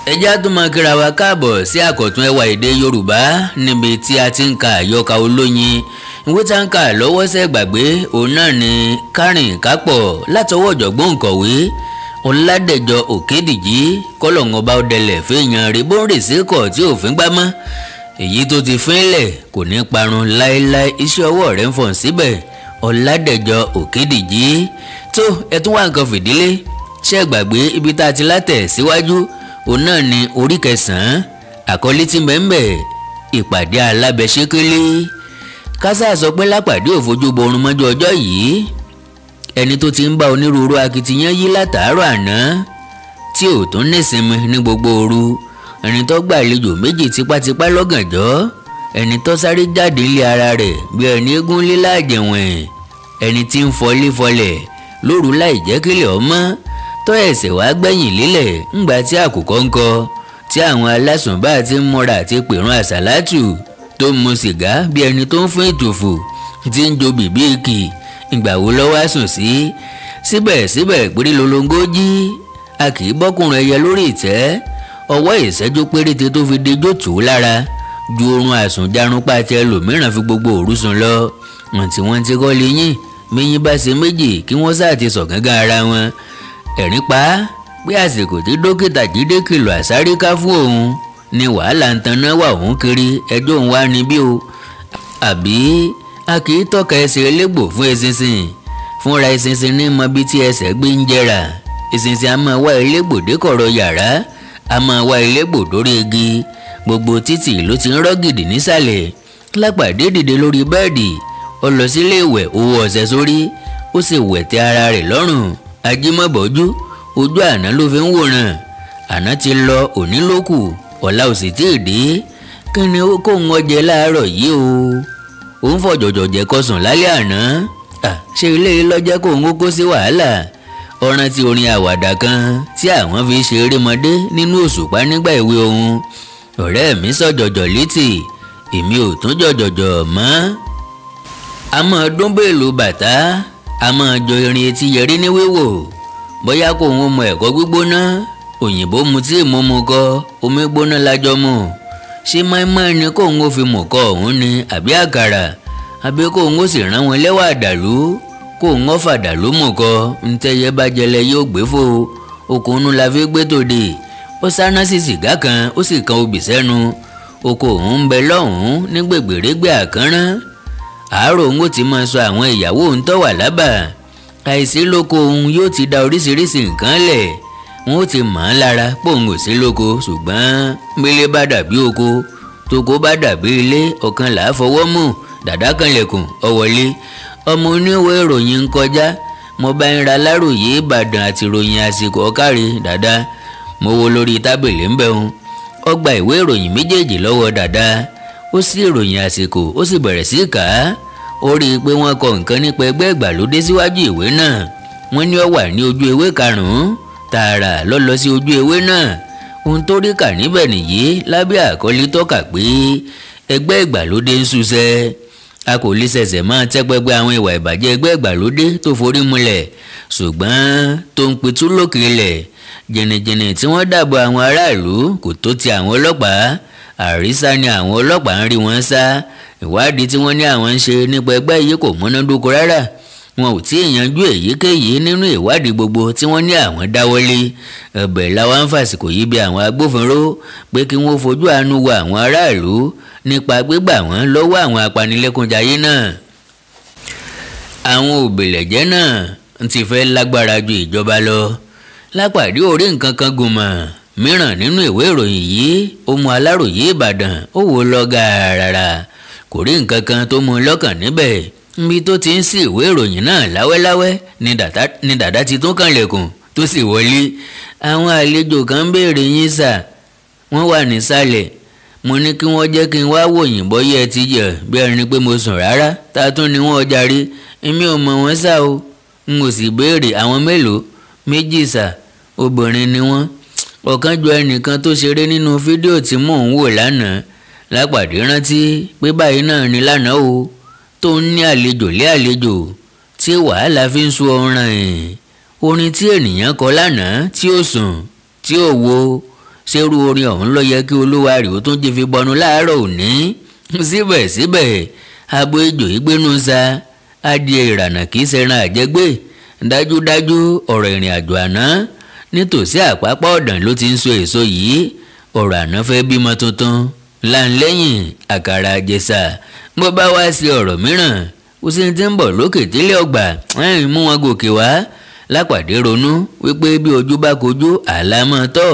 Ẹjẹ́ á tún máa kíra wa káàbọ̀ sí àkọ̀tun ẹwà èdè Yorùbá níbi tí a ti ń ka àyọkà olóyin. Ìwé tá ń kà lọ́wọ́ sẹ́ gbàgbé òun náà ni Kárìn Kápọ̀ látọwọ́ ọ̀jọ̀gbọ́n òǹkọ̀wé Ọládẹ̀jọ Òkédìjí. Kọ́lọ̀ǹ ọba ọdẹlẹ̀ fẹ́yàn rí bó ń rè sí kọ̀ tí òfin gbá mọ́. Èyí tó ti fínlẹ̀ kò ní parun láéláé, iṣẹ́ ọwọ́ rẹ̀ ń fọ̀n síbẹ̀. Ọládẹ̀jọ Òkédìjí tó ẹ tún wá nǹkan fìdílé ṣe gbàgbé ibi tá a ti látẹ̀ síwájú òun náà ni orí kẹsàn-án, àkọlé tí mẹ́ńbẹ̀ ìpàdé alábẹ́sẹ́kẹ́lé. Kásá sọ pé lápàdé òfojú borun mọ́jú ọjọ́ yìí, ẹni tó ti ń bá onírúurú akitiyan yí látàárọ̀ àná tí ò tún nísinmi ní gbogbo òru, ẹni tó gbàlejò méjì tipátipá lọ́gànjọ́, ẹni tó sáré jáde ilé ara rẹ̀ bí ẹni eégún lílá àjẹwọ̀n, ẹni tí ń fọlé fọlẹ̀ lóru láì jẹ́ kílẹ̀ ọmọ tó ẹsẹ̀ wá gbẹ̀yìn lílẹ̀ ńgbà tí àkùkọ ń kọ, tí àwọn alásùnbà ti ń múra àti pèrún àsàlátù, tó ń mu sìgá bí ẹni tó ń fún ìtòfò, tí ń jo bìbí ìkì, ìgbà wo ló wá sùn sí? Síbẹ̀síbẹ̀ péré lolongo jí, a kì í bọ́kùnrin ẹyẹ lórí ìtẹ́. Ọwọ́ ìṣẹ́jú péréte tó fi dejò tù ú lára ju oorun àsùnjarunpa ti ẹlòmíràn fi gbogbo òru sùn lọ. Wọ́n tí wọ́n ti kọ́ lè yín míyín bá ṣe méjì kí wọ́n sáà ti sọ̀ gángan ara wọn. Ẹ̀rín pa á pé àsìkò tí dókítà Jídé kìlọ̀ àsáríká fún òun ni wàhálà ń taná wà òun kiri, ẹjọ́ òun wá níbí o. Àbí a kì í tọ́ka ẹsẹ̀ elégbò fún eṣinṣin, fúnra eṣinṣin ní mọ bí tí ẹsẹ̀ gbé ń jẹrà. Eṣinṣin a máa wá elégbò dékọ̀rọ̀ yàrá, a máa wá elégbò dórí igi. Gbogbo títì ló ti ń rọ́gìdì nísàlẹ̀. Lápàdé dìde lórí bẹ́ẹ̀dì, ó lọ sílé ìwẹ̀, ó wọ ọṣẹ sórí, ó sì wẹ̀ tẹ ara rẹ̀ lọ́rùn. Ajímọ̀bọ́jú ojú àná ló fi ń wòran. Àná ti lọ, òní ló kù, ọ̀la ò sì tí ì dé. Kí ni ó kó ń ọjẹ láàárọ̀ yìí o? Òun fọ̀jọ̀jọ̀ jẹ́ kọsùn lálẹ́ àná. Ṣé ilé lọ́jẹ́ kó ń kó sí wàhálà? Ọ̀ràn ti orin àwàdà kan tí àwọn fi ṣe erémọdé nínú òṣùpá nígbà ìwé òun. Ọ̀rẹ́ mi sọ̀jọ̀jọ̀ létí, èmi ò tún jọ̀jọ̀jọ̀ mọ́. A máa dún bèèlù bàtà, a máa jọ irin etí yẹrí ní wíwò. Bóyá kò ń mu ẹ̀kọ́ gbígbóná, òyìnbó mu tí mo mu kọ, omi gbóná lájọ mu. Ṣé mọ́ínmọ́ín ni kò ń fi mú kọ òun ni àbí àkàrà? Àbí kò ń sì rán wọn lẹ́wà àdàlú, kò ń fàdàlú mú kọ, ntẹ́yẹ bá jẹlẹ yóò gbé fò. Okùn inú la fi gbé tòde. Ó sáná sí sìgá kan, ó sì kan obì sẹ́nu. Oko òun ń bẹ lọ́hùn-ún ní gbègbèrègbè àkànrán. Àárò òun ó ti máa sọ àwọn ìyàwó òun tó wà lábà. Àìsí lóko òun yóò ti da oríṣiríṣi nǹkan lẹ̀. Wọn ó ti mọ̀ ọ́n lára pòun ò sí lóko, ṣùgbọ́n gbélé bá dàbí oko, toko bá dàbí ilé, ọ̀kan là á fọwọ́ mú. Dàdá kanlẹ̀kùn ó wọlé. Ọmọ oníwèé ìròyìn ń kọjá. Mo bá ń ra Aláròyé Ìbàdàn àti ìròyìn àsìkò ọ̀kárí dàdá. Mo wo lórí tábìlì ń bẹ̀hùn. Ó gba ìwé ìròyìn méjèèjì lọ́wọ́ dàdá. Ó sì ìròyìn àsìkò, ó sì bẹ̀rẹ̀ sí kà á. Ó rí i pé wọ́n kọ nǹkan nípa ẹgbẹ́ ìgbàlódé síwájú ìwé náà. Wọ́n ní ó wà ní ojú ewé karùn-ún. Tààrà ló lọ sí ojú ewé náà. Ohun tó rí kà níbẹ̀ nìyí lábẹ́ àkọlé tọ́ka pé ẹgbẹ́ ìgbàlódé ń ṣiṣẹ́. A kò lè ṣẹ̀ṣẹ̀ máa tẹ́ pẹpẹ àwọn ìwà ìbàjẹ́ ẹgbẹ́ ìgbàlódé tó forí múlẹ̀, ṣùgbọ́n tó ń pitú lókè ilẹ̀. Jìnnìjìnnì tí wọ́n dàbò àwọn aráàlú kò tó ti àwọn ọlọ́pàá. Àrísá ni àwọn ọlọ́pàá ń rí wọn sá. Ìwádìí tí wọ́n ní àwọn ń ṣe nípa ẹgbẹ́ yìí kò múnádóko rárá. Wọn ò tí ì yanjú èyíkéyìí nínú ìwádìí gbogbo tí wọ́n ní àwọn dáwọ́lé. Ẹ̀bẹ̀ làwọn ń fàsìkò yìí bí àwọn agbófinró pé kí wọ́n fojú àánú wo àwọn aráàlú nípa gbígbà wọ́n lọ́wọ́ àwọn apanilẹ́kúnjayé náà. Àwọn òbílẹ̀jẹ́ náà ti fẹ́ lágbára ju ìjọba lọ. Lápàdé orí nǹkan kan gùnmọ̀ mìíràn nínú ìwé ìròyìn yìí, ó mú Aláròyé Ìbàdàn, ó wò lọ gàràrà. Kò rí nǹkan kan tó mú lọ́kàn níbẹ̀. Níbi tó ti ń sí ìwé ìròyìn náà láwẹ́láwẹ́ ni dàdá ti tún kànlẹ̀kùn tó sì wọlé. Àwọn àlejò kan ń béèrè yín sà, wọ́n wà nísàlẹ̀. Mo ní kí wọ́n jẹ́ kí n wá wò yín bóyá ẹ ti jẹ̀ bí ẹni pé mo sùn rárá. Ta tún ni wọ́n jàre? Èmi ò mọ̀ wọ́n sá o. N ò sì béèrè. Àwọn mélòó? Méjì sà, obìnrin ni wọ́n. Ọ̀kan jọ ẹnìkan tó ṣeré nínú fídíò tí mò ń wò lánàá. Lápàdé rántí pé báyìí náà ni lánàá o, tó ń ní àlejò lé àlejò tí wàhálà fi ń sun ọ̀ràn ẹ̀. Orin tí ènìyàn kọ lánàá tí ó sùn tí ó wo Ṣerú orin ọ̀hún ló yẹ kí olúwa rẹ̀ ó tún jí fi bọnu láàárọ̀ òní? Síbẹ̀síbẹ̀ abo ejò ìgbénu sa adìẹ ìrànà kì í ṣẹran àjẹgbé. Dájúdájú ọ̀rọ̀ ìrìn àjò àná nítòsí àpápá ọ̀dàn ló ti ń so èso yìí. Ọ̀rọ̀ àná fẹ́ bímọ tuntun láńlẹ́yìn àkàrà àjẹsà. Bó bá wá sí ọ̀rọ̀ mìíràn ó sì ti ń bọ̀ lókè tílé ọgbà ẹ̀yìn mú wọn gòkè wá. Lápàdé ronú wípé bí ojú bá kojú àlámọ́ tọ́,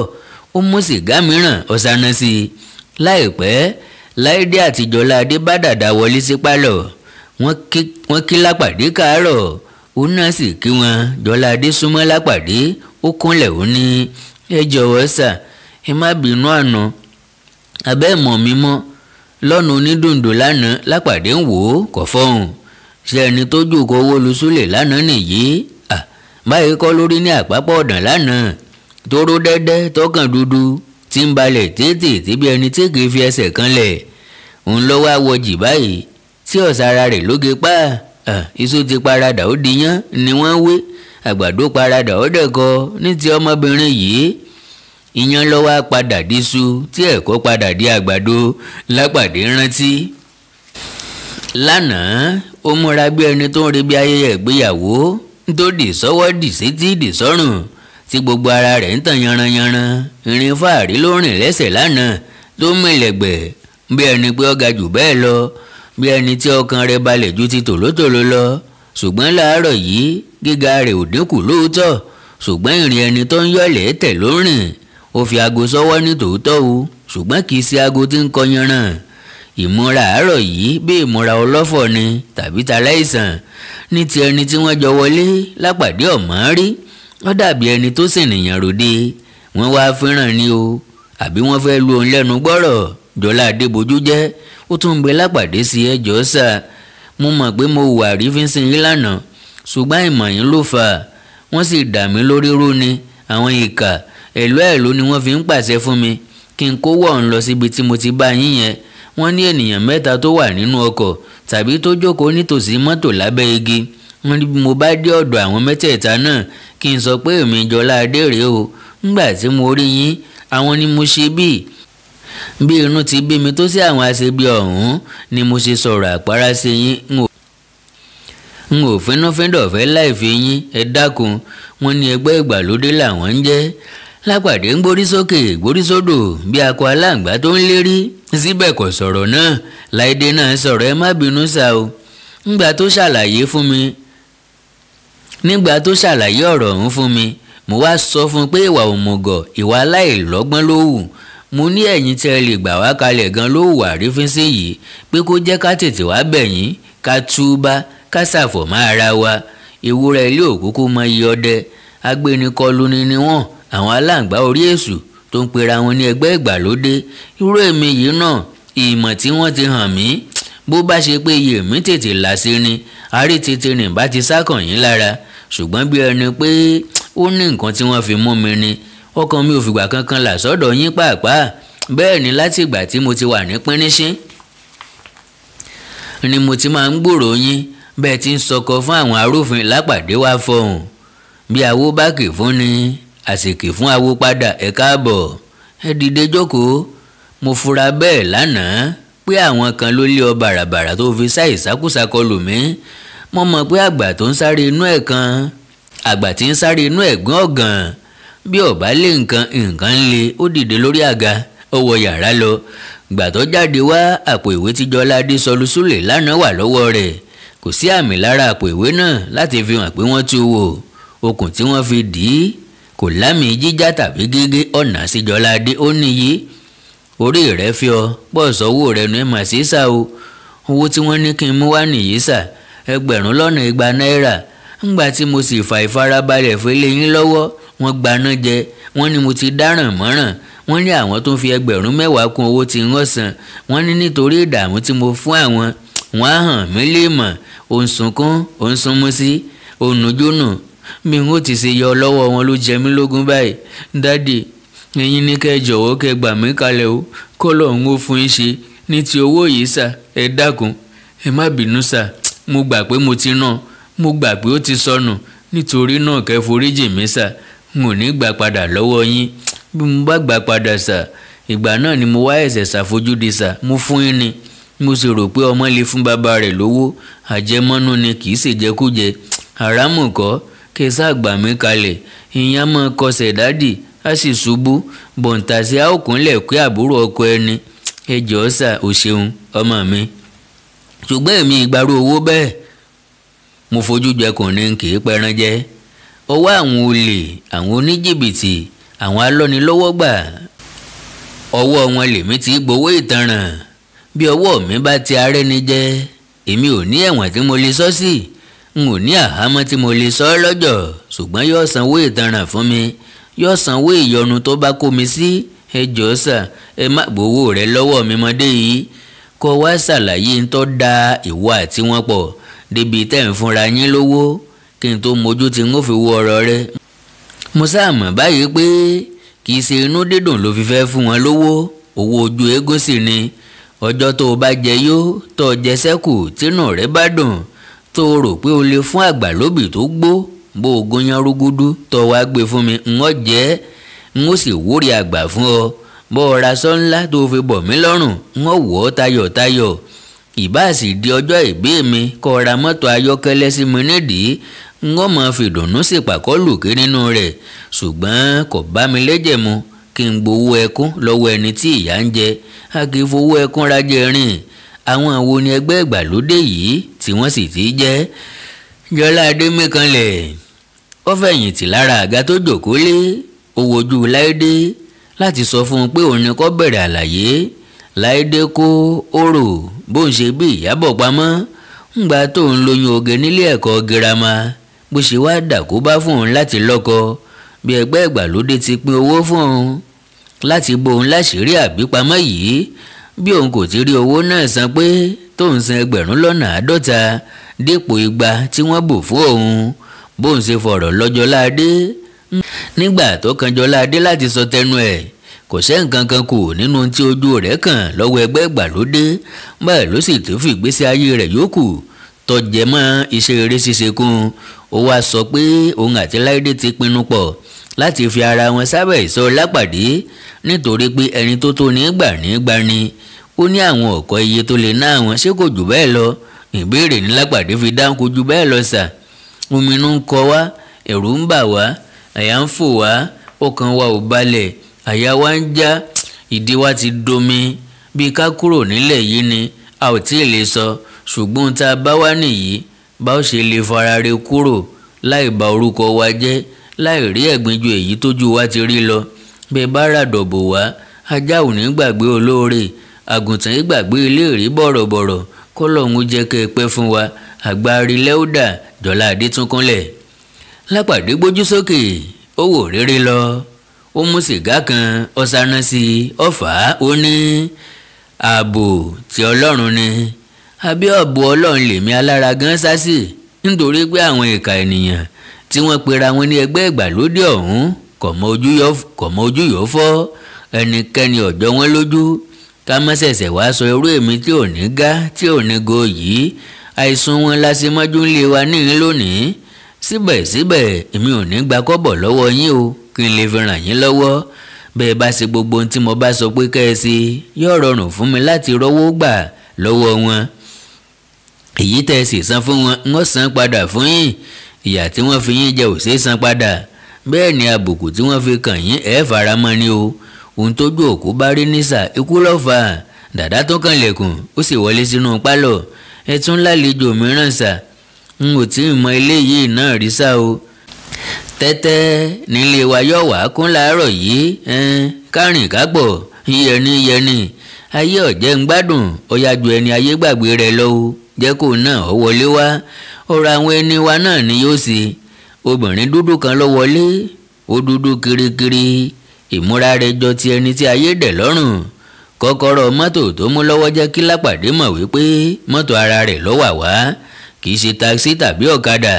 ó mú sìgá mìíràn ọ̀sáná sí i. Láìpẹ́ Láìdé àti Jọládé bá dàda wọlé sí pálọ̀. Wọ́n kí Lápàdé káàárọ̀, òun náà sì kí wọn. Jọládé súnmọ́ Lápàdé, ó kúnlẹ̀ ó ní ẹ jọ̀wọ́ sà, ẹ má bínú àná, abẹ́ mọ̀ mi mọ́ lọ́nà onídùndùn lánàá. Lápàdé ń wò ó kò fọ́hùn. Ṣé ẹni tó jù kó owó lu Súlè lánàá nìyí? Báyìí kọ́ lórí ní àpápọ̀ ọ̀dàn lánàá, tóró dẹ́dẹ́ tọkàn dúdú tí ń balẹ̀ tètè tí bí ẹni tí kìí fi ẹsẹ̀ kan lẹ̀. Òun ló wá wọ jì báyìí tí ọ̀sára rẹ̀ lóge pa. Iṣu ti paradà ó diyán ni wọ́n wé, àgbàdo paradà ó dẹ̀kọ ní ti ọmọbìnrin yìí. Iyán ló wá padà díṣu tí ẹ̀kọ́ padà di àgbàdo. Lápàdé rántí lánàá ó múra bí ẹni tó ń rí bí ayẹyẹ ìgbéyàwó tó dì sọ́wọ́ dì sétí dì sọ́rùn tí gbogbo ara rẹ̀ ń tàn yanranyanran. Ìrìn fàárí ló rìn lẹ́sẹ̀ lánàá tó mìlẹ̀gbẹ̀ bí ẹni pé ó ga jù bẹ́ẹ̀ lọ, bí ẹni tí ọkàn rẹ̀ balẹ̀ ju ti tòlótòló lọ. Ṣùgbọ́n láàárọ̀ yìí gíga rẹ̀ ò dínkù lóòótọ́, ṣùgbọ́n ìrìn ẹni tó ń yọ̀lẹ̀ tẹ̀ ló rìn. Ó fi aago sọ́wọ́ ní tòótọ́ o, ṣùgbọ́n kì í ṣe aago tí ń kọ yanran. Ìmúra àárọ̀ yìí bí ìmúra ọlọ́fọ̀ ni tàbí taláìsàn. Ní ti ẹni tí wọ́n jọ wọlé Lápàdé ọ̀mọ́ rí, ó dàbí ẹni tó sì nìyàn ròde. Wọ́n wá fẹ́ràn ni o, àbí wọ́n fẹ́ lu òun lẹ́nu gbọ́rọ̀. Jọládé bojú jẹ́, ó tún ń bẹ Lápàdé sí ẹjọ́ sà. Mo mọ̀ pé mo hùwà àrífín sí yín lánàá, ṣùgbọ́n ìmọ̀ yín ló fà á. Wọ́n sì dà mí lórí rú ni. Àwọn ìkà ẹ̀lú ẹ̀lú ni wọ́n fi ń pàṣẹ fún mi kí n kó wọ̀ ń lọ síbi tí mo ti bá yín yẹn. Wọ́n ní ènìyàn mẹ́ta tó wà nínú ọkọ̀ tàbí tó jókòó nítòsí mọ́tò lábẹ́ igi. Wọ́n ní bí mo bá dé ọ̀dọ̀ àwọn mẹ́tẹ̀ẹ̀ta náà kí n sọ pé èmi Jọládé rèé o. Ńgbà tí mo rí yín àwọn ni mo ṣe bí inú ti bí mi tó sí àwọn aṣebi ọ̀hún ni mo ṣe sọ̀rọ̀ àpárá sí yín. N ò fínúfíndọ̀ fẹ́ láì fi yín, ẹ dákun. Wọ́n ní ẹgbẹ́ ìgbàlódé làwọn ń jẹ́. Lápàdé ń gbórí sókè gbórí sódò bí akọ aláǹgbá tó ń lérí, síbẹ̀ kò sọ̀rọ̀ náà. Láìdé náà sọ̀rọ̀, ẹ má bínú sá o. Nígbà tó ṣàlàyé ọ̀rọ̀ ọ̀hún fún mi, mo wá sọ fún un pé ìwà òmùgọ̀, ìwà aláìlọ́gbọ́n ló wù. Mo ní ẹ̀yin tí ẹ lè gbà wá kalẹ̀ gan ló hùwà àrífín sí yìí, pé kó jẹ́ ká tètè wá bẹ̀ yín, ká túbá, ká ṣàfọ̀mọ́ ara wa. Ewúrẹ́ ilé òkúkú mọ iye ọdẹ, agbénikọluni ni wọ́n, àwọn aláǹgbá orí èṣù tó ń pera wọn ní ẹgbẹ́ ìgbàlódé. Irú èmi yìí náà, ìmọ̀ tí wọ́n ti hàn mí, bó bá ṣe pé iye mi tètè là sí ni, àrí tètè rìn bá ti sákàn yín lára. Ṣùgbọ́n bí ẹni pé ó ní nǹkan tí wọ́n fi mú mi ni, ọkàn mi ò fìgbà kankan là sọ́dọ̀ yín pàápàá. Bẹ́ẹ̀ ni láti ìgbà tí mo ti wà ní píníṣín ni mo ti máa ń gbúròó yín bẹ́ẹ̀ ti ń sọkọ fún àwọn arúfin. Lápàdé wá fọhùn bí awo bá kì fún ni àsìkè fún awo padà. Ẹ káàbọ̀, ẹ dìde jókòó. Mo fura bẹ́ẹ̀ lánàá pé àwọn kan ló lé ọ bàràbàrà tó fi sá ìsákúsá kọlù mí. Mo mọ̀ pé àgbà tó ń sáré inú ẹ̀ kan, àgbà tí ń sáré inú ẹ̀gbọ́n ọ̀gàn, bí ó bá lé nǹkan nǹkan ń le. Ó dìde lórí àga, ó wọ yàrá lọ. Gbà tó jáde wá, àpò ìwé tí Jọládé sọlù Súlè lánàá wà lọ́wọ́ rẹ̀. Kò sí àmì lára àpò ìwé náà láti fi hàn pé wọ́n tú wò. Okùn tí wọ́n fi dì í kò lámì jíjá tàbí gígé. Ọ̀nà sí Jọládé ó níyì, orí rẹ̀ fi ọ pọ̀ sọ́wọ́ rẹ̀ nu ẹ̀ mà sí sá o. Owó tí wọ́n ní kí n mú wá nìyí sà, 2,200 náírà. Ńgbà tí mo sì fà ìfarabalẹ̀ fún ilé yín lọ́wọ́, wọ́n gbaná jẹ. Wọ́n ní mo ti dáràn mọ́ràn. Wọ́n ní àwọn tó ń fi 10,000 kún owó tí ń san. Wọ́n ní nítorí ìdààmú tí mo fún àwọn, wọ́n á hàn mí lè mọ̀. Òun sunkún, òun sunmú sí, òun nùjónù. Bí n ó ti ṣe yọ lọ́wọ́ wọn ló jẹ mí lógún báyìí. Dádì, ẹ̀yin ní kẹ́ jọ̀wọ́ kẹ́ gbà mí kalẹ̀ o, kọ́lọ̀ ń ó fún yín ṣe ní ti owó yìí sà. Ẹ dákun, ẹ má bínú sà. Mo gbà pé mo ti ná, mo gbà pé ó ti sọnù. Nítorí náà kẹ́ foríjì mí sà, n ò ní gbà padà lọ́wọ́ yín. Bí mo bá gbà padà sà, ìgbà náà ni mo wá ẹ̀sẹ̀ ṣàfojúdi sà, mo fún yín ni. Mo sì rò pé ọmọ lè fún bàbá rẹ̀ lówó, àjẹmọ́nú ni kì í sì jẹkújẹ. Àràmù kọ́, kí sá gbà mí kalẹ̀, ìyẹn mọ́ kọsẹ̀ dádì, á sì ṣubú, bọ̀ǹtàsí á ò kúnlẹ̀ pé àbúrò ọkọ ẹni. Ẹ jọ̀ọ́ sà, o ṣeun ọmọ mi. Ṣùgbọ́n èmi ìgbàrú owó bẹ́ẹ̀. Mo fojú jẹkùn ní kì í pẹran jẹ. Ọwọ́ àwọn olè, àwọn oníjìbìtì, àwọn alọ́nilọ́wọ́gbà, ọwọ́ wọn lèmi ti gbowó ìtanràn. Bí ọwọ́ mi bá ti arẹ́ni jẹ, èmi ò ní ẹ̀wọ̀n tí mo lè sọ sí, n ò ní àhámọ́ tí mo lè sọ lọ́jọ́, ṣùgbọ́n yóò sanwó ìtanràn fún mi, yóò sanwó ìyọnu tó bá kó mi sí. Ẹ jọ̀ọ́ sà, ẹ má gbowó rẹ lọ́wọ́ mi mọ́dé yìí. Kó wá ṣàlàyé ń tó da ìwọ àti wọn pọ̀ débi tẹ́ ń fúnra yín lówó, kí n tó mojú tí n ó fi wo ọ̀rọ̀ rẹ. Mo sáà mọ̀ báyìí pé kì í ṣe inú dídùn ló fi fẹ́ fún wọn lówó, owó ojú eégún sì ni. Ọjọ́ tó o bá jẹ yó, tó o jẹ sẹ́kù, tínú rẹ bá dùn, tó o rò pé o lè fún àgbà lóbì tó gbó, bó o gúnyán rúgúdú tó o wá gbé fún mi, n ó jẹ, n ó sì wúrí àgbà fún ọ. Bó o ra aṣọ ńlá tó o fi bọ̀ mí lọ́rùn, n ó wọ̀ ọ́ tayọ̀tayọ̀. Ìbá sì di ọjọ́ ìbí mi kó o ra mọ́tò ayọ́kẹ́lẹ́ sí mi nídìí, n ó máa fi ìdùnnú sí pàkọ́lùké nínú rẹ̀. Ṣùgbọ́n kò bá mi lẹ́jẹ̀ mu kí n gbowó ẹkún lọ́wọ́ ẹni tí ìyà ń jẹ. A kì í fowó ẹkún rajẹ rìn. Àwọn wo ni ẹgbẹ́ ìgbàlódé yìí tí wọ́n sì ti jẹ́? Jọlá Adémíkanlẹ̀ ó fẹ̀yìntì lára àga tó jókòó lé, ó wojú Láídé láti sọ fún un pé òun ni kó bẹ̀rẹ̀ àlàyé. Láídé kó orò bó ń ṣe bí Ìyábọ̀ pamọ́ ńgbà tó ń lóyún oge nílé ẹ̀kọ́ girama, bó ṣe wá dàkóbá fún òun láti lọ́kọ, bí ẹgbẹ́ ìgbàlódé ti pín owó fún òun láti bo òun láṣìírí àbípamọ́ yìí, bí òun kò ti rí owó náà san pé tóun san 50,000 dípò 200 tí wọ́n bù fún òun. Bóun ṣe fọ̀rọ̀ lọ́jọ́ Láadé nígbà tó kan Jọládé láti sọ tẹnu ẹ̀, kò ṣe nǹkan kan kù nínú tí ojú rẹ̀ kàn lọ́wọ́ ẹgbẹ́ ìgbàlódé. Báyìí ló sì tún fi ìgbésí ayé rẹ̀ yòókù tó jẹ mọ́ iṣẹ́ eré ṣíṣe kún. Ó wá sọ pé òun àti Láídé ti pinnu pọ̀ láti fi ara wọn sábẹ̀ ìsọ lápàdé, nítorí pé ẹni tó tó ní gbà ní gbani. Ó ní àwọn ọ̀kọ́ iye tó lè ná àwọn ṣé kò jù bẹ́ẹ̀ lọ. Ìbéèrè ní Lápàdé fi dáhùn, kò jù bẹ́ẹ̀ lọ sà. Ominú ń kọ wá, ẹ̀rù ń bà wá, àyà ń fò wá, ọkàn wa ò balẹ̀, àyà wa ń já, ìdí wa ti domi. Bí ká kúrò nílẹ̀ yìí ni a ò tí ì lè sọ, ṣùgbọ́n tá a bá wá nìyí, bá ó ṣe lè fara re kúrò láì ba orúkọ wa jẹ́, láì rí ẹ̀gbin ju èyí tójú wa ti rí lọ. Bẹ́ẹ̀ bá ràdọ̀bò wá, ajá ò ní gbàgbé olóore, àgùntàn yìí gbàgbé ilé rí bọ̀rọ̀bọ̀rọ̀, kọ́lọ́hún jẹ́ kẹ́ ẹ pẹ́ fún wa. Àgbárí lẹ́ọ̀dà Jọládé tún kúnlẹ̀. Lápàdé gbójú sókè, ó wò rere lọ, ó mú sìgá kan, ó sáná sí i, ó fà á, ó ní ààbò tí Ọlọ́run ni. Àbí ọ̀bù Ọlọ́run lèmi alára gan sá sí, nítorí pé àwọn ìka ènìyàn tí wọ́n pera wọn ní ẹgbẹ́ ìgbàlódé ọ̀hún kò mọ ojú yóò fọ́, ẹnikẹ́ni ọ̀jọ́ wọn lójú. Ká má ṣẹ̀ṣẹ̀ wá sọ irú èmi tí ò ní gá tí ò ní go yìí, àìsùn wọn la ṣe mọ́jú ń lé wa níhìn lónìí. Síbẹ̀síbẹ̀ èmi ò ní gba kọ́bọ̀ lọ́wọ́ yín o, kí n lè fi ràn yín lọ́wọ́. Bẹ́ẹ̀ bá ṣe gbogbo ohun tí mo bá sọ pé kẹ́ ẹ ṣe, yóò rọrùn fún mi láti rówó gbà lọ́wọ́ wọn. Èyí tẹ́ ẹ sì san fún wọn, ń san padà fún yín. Ìyà tí wọ́n fi yín jẹ ò ṣeé san padà. Bẹ́ẹ̀ ni àbùkù tí wọ́n fi kàn yín ẹ̀ faramọ́ ni o. Ohun tójú òkú bá rí nísà, ikú ló fà á. Dàdá tó kànlẹ̀kùn, ó sì wọlé sínú pálọ̀. Ẹ tún lálejò mìíràn sà, n ò tí ì mọ eléyìí náà rí sá o. Tẹ́tẹ́ nílé wa yóò wá kún láàárọ̀ yìí, kárìn kápọ̀, yẹni yẹni. Ayé ọ̀jẹ̀ ń gbádùn, ó yá ju ẹni ayé gbàgbé rẹ̀ lọ o. Jẹ́ kó náà ó wọlé wá, ọ̀rọ̀ àwọn ẹni wa náà ni yóò ṣe. Obìnrin dúdú kan ló wọlé, ó dúdú kirikiri, ìmúra rẹ̀ jọ ti ẹni tí ayé dẹ̀ lọ́rùn. Kọ́kọ́rọ́ mọ́tò tó mú lọ́wọ́ jẹ́ kí Lápàdé mọ̀ wípé mọ́tò ara rẹ̀ ló wà wá, kì í ṣe takisí tàbí ọ̀kadà.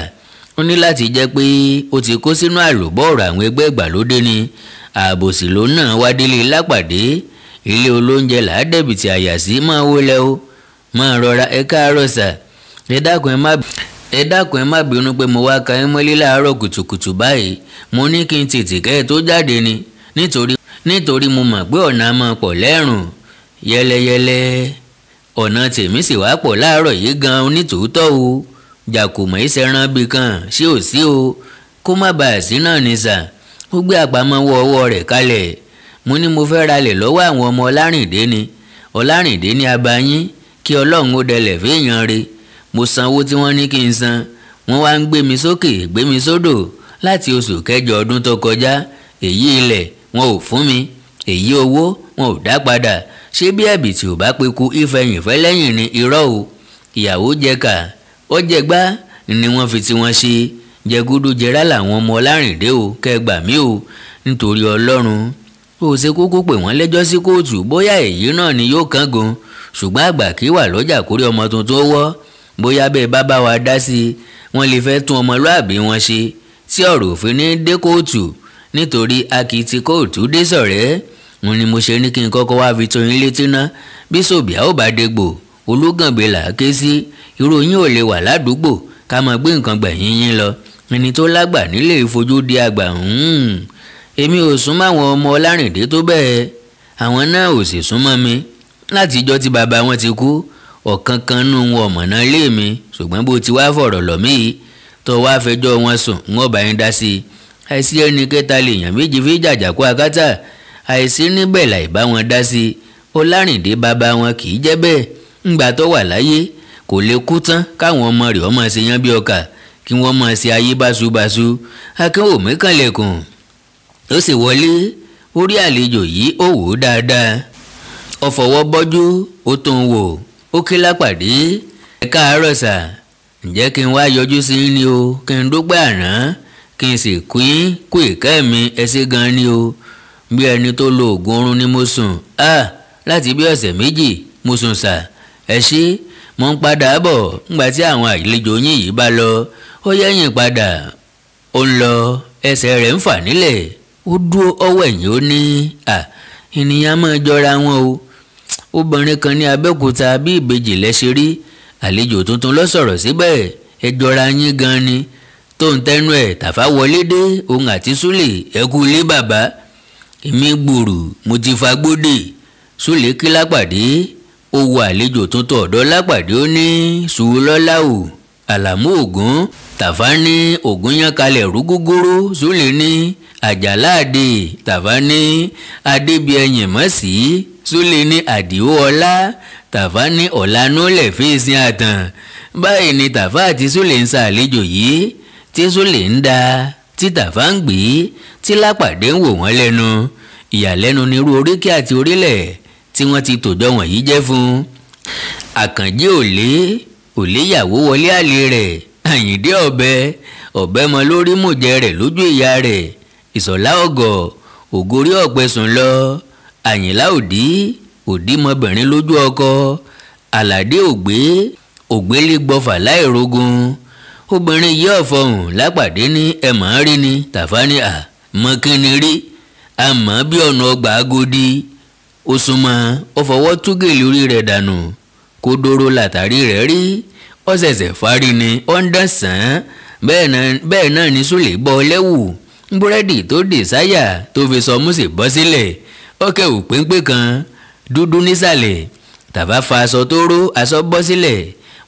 Ó ní láti jẹ́ pé ó ti kó sínú àlùbọ́ọ̀rọ̀ àwọn ẹgbẹ́ ìgbàlódé ni. Ààbòsí ló náà wá délé Lápàdé. Ilé olóúnjẹ làádẹ́bìtì àyà sí, máa wọlé o, máa rọra. Ẹ káàárọ̀ sà, ẹ dákun ẹ má bínú pé mo wá ka ẹ mọ́lé láàárọ̀ kùtùkùtù báyìí. Mo ní kí n tètè kẹ́ ẹ tó jáde ni, nítorí Nítorí mo mọ̀ pé ọ̀nà máa pọ̀ lẹ́rùn yẹlẹyẹlẹ. Ọ̀nà tèmi sì wá pọ̀ láàárọ̀ yìí gan onítòótọ́ o. Jàkùmọ̀ ìṣẹ̀ràn bì kan ṣé ò sí o, kó má bàa sí náà ní sà. Ó gbé àpamọ́wọ́ ọwọ́ rẹ̀ kalẹ̀. Mo ní mo fẹ́ ralẹ̀ lọ́wọ́ àwọn ọmọ Ọlárìndé ni. Ọlárìndé ní abayín kí Ọlọ́run ó dẹlẹ̀ fẹ́yàn re. Mo sanwó tí wọ́n ní kí n san. Wọ́n wá ń gbé mi sókè gbé mi sódò láti oṣù kẹjọ ọdún tó kọjá. Èyí ilẹ̀ wọn ò fún mi, èyí owó wọn ò dá padà. Ṣé bí ẹ̀bì tí ò bá peku ìfẹ̀yìn fẹ́lẹ́yìn ni irọ́ o. Ìyàwó jẹka ó jẹgbá ni wọ́n fi tiwọn ṣe. Jẹgúdújẹrá làwọn ọmọ Ọlárìndé o, kẹgbà mí o nítorí Ọlọ́run. Ó ṣe kókó pè wọ́n lẹ́jọ́ sí kóòtù, bóyá èyí náà ni yóò kángun. Ṣùgbọ́n àgbà kí wà lọ́jà kórí ọmọ tuntun wọ́. Bóyá bẹ́ẹ̀ bá bá wa dá sí i, wọ́n lè fẹ́ tún ọmọlúàbí wọn ṣe tí ọ̀rọ̀ òfin ní dé kóòtù. Nítorí a kì í ti kóòtù dé sọ̀rẹ́. Mo ní mo ṣe ní kí n kọ́kọ́ wá fi tó yín létí ná. Bí Sòbíà ò bá dégbò, Olúgàngbè là á ké sí. Irú yín ò lè wà ládùúgbò ká máa gbé nǹkan gbẹ̀yìn yín lọ. Ẹni tó lágbà nílé ìfojú di àgbà. Èmi ò sún mọ́ àwọn ọmọ Ọlárìndé tó bẹ́ẹ̀. Àwọn náà ò sì sún mọ́ mi. Láti ìjọ́ tí bàbá wọn ti kú, ọ̀kan kan nú wọn ọ̀mọ̀nà ilé mi. Ṣùgbọ́n bó ti wá fọ̀rọ̀ lọ̀ mí yìí, tó wá fẹjọ́ wọn sùn, ń ọ̀bà yín dá sí i. Àìsí ẹni kẹta lèèyàn méjì fi jàjàkú akátá. Àìsí níbẹ̀ láì bá wọn dá sí i. Ọlárìndé bàbá wọn kì í jẹ́ bẹ́ẹ̀. Ńgbà tó wà láyé kò lè kú tán káwọn ọmọ rẹ̀ ọmọ ṣe yán bí ọkà, kí wọ́n máa ṣe ayé báṣubàṣu. Akínwùmí kànlẹ̀kùn ó sì wọlé. Ó rí àlejò yìí, ó wò ó dáadáa. Ó fọwọ́ bọ́jú, ó tún wò ó kí lápàdé. Ẹ káàárọ̀ sà, ǹjẹ́ kí n wá yọjú sí ni o, kí n dúpẹ́ àná, kí n sì kú ìkẹ́ mi, ẹ ṣé gan ni o. Bí ẹni tó lo oògùn oorun ni mo sùn. Láti bí ọ̀sẹ̀ méjì mo sùn sà. Ẹ ṣé, mo ń padà bọ̀ ńgbà tí àwọn àlejò yín yìí bá lọ. Ó yẹ̀yìn padà, ó ń lọ, ẹsẹ̀ rẹ̀ ń fà nílẹ̀. Ó dúró ọwọ́ ẹ̀yìn ó ní ènìyàn máa jọra wọn o. Obìnrin kan ní Abẹ́òkúta bí ìbejì lẹ́ṣẹ̀ rí. Àlejò tuntun ló sọ̀rọ̀ síbẹ̀. Ẹ jọra yín gan ni. Tó ń tẹnu ẹ̀ Tàfá wọlé dé, òun àti Súlè ẹ kú ilé bàbá. Èmi gbòòrò mo ti fagbódè. Súlè kí lápàdé. Ó wo àlejò tuntun ọ̀dọ́ lápàdé, ó ní Sùúlọ́lá o, Àlàmú Ògún. Tàfá ní Ògún yán kalẹ̀ rúgúgúrú. Súlè ní Àjàláàdé. Tàfá ní Adébíẹyìn mọ́ sí. Súlè ní Àdìó ọlá. Tàfá ní Ọ̀lànúlẹ̀ fèsì àtàn. Báyìí ni Tàfá àti Súlè ń sa àlejò yìí, tí Súlè ń da, tí Tàfá ń gbé, tí lápàdé ń wò wọ́n lẹ́nu. Ìyàlẹ́nu nírú oríkì àti orílẹ̀ tí wọ́n ti tòjọ́ wọ̀nyí jẹ́ fún. Àkànjí òlé òléyàwó wọlé àlè rẹ̀. Àyìndé ọ̀bẹ ọ̀bẹ mọ lórí mòjẹ rẹ̀ lójú ìyá rẹ̀. Ìsọ̀lá ọ̀gọ̀ ògórí ọ̀pẹ sùn lọ. Àyìnlá òdí òdí mọbìnrin lójú ọkọ. Àlàdé ògbé ògbélé gbọfà láìrogun. Obìnrin yìí ọ̀fọ̀hùn lápàdé ní ẹ̀mọ́ rí ni. Tàfá ní à mọ́ kíni rí, àmọ́ bí ọ̀nà ọgbà agodi. Ó súnmọ́, ó fọwọ́ tú gèlè orí rẹ̀ dànù. Kó dóró látàrí rẹ̀ rí. Ó ṣẹ̀ṣẹ̀ fárí ni, ó ń dán sàn án. Bẹ́ẹ̀ náà ni Súlè bọ́ lẹ́wù. Búrẹ́dì tó dè sáyà tó fi sọ mú sì bọ́ sílẹ̀. Ó kẹ̀wù péńpé kan dúdú nísàlẹ̀. Tàfá fa aṣọ tó ró, aṣọ bọ́ sílẹ̀.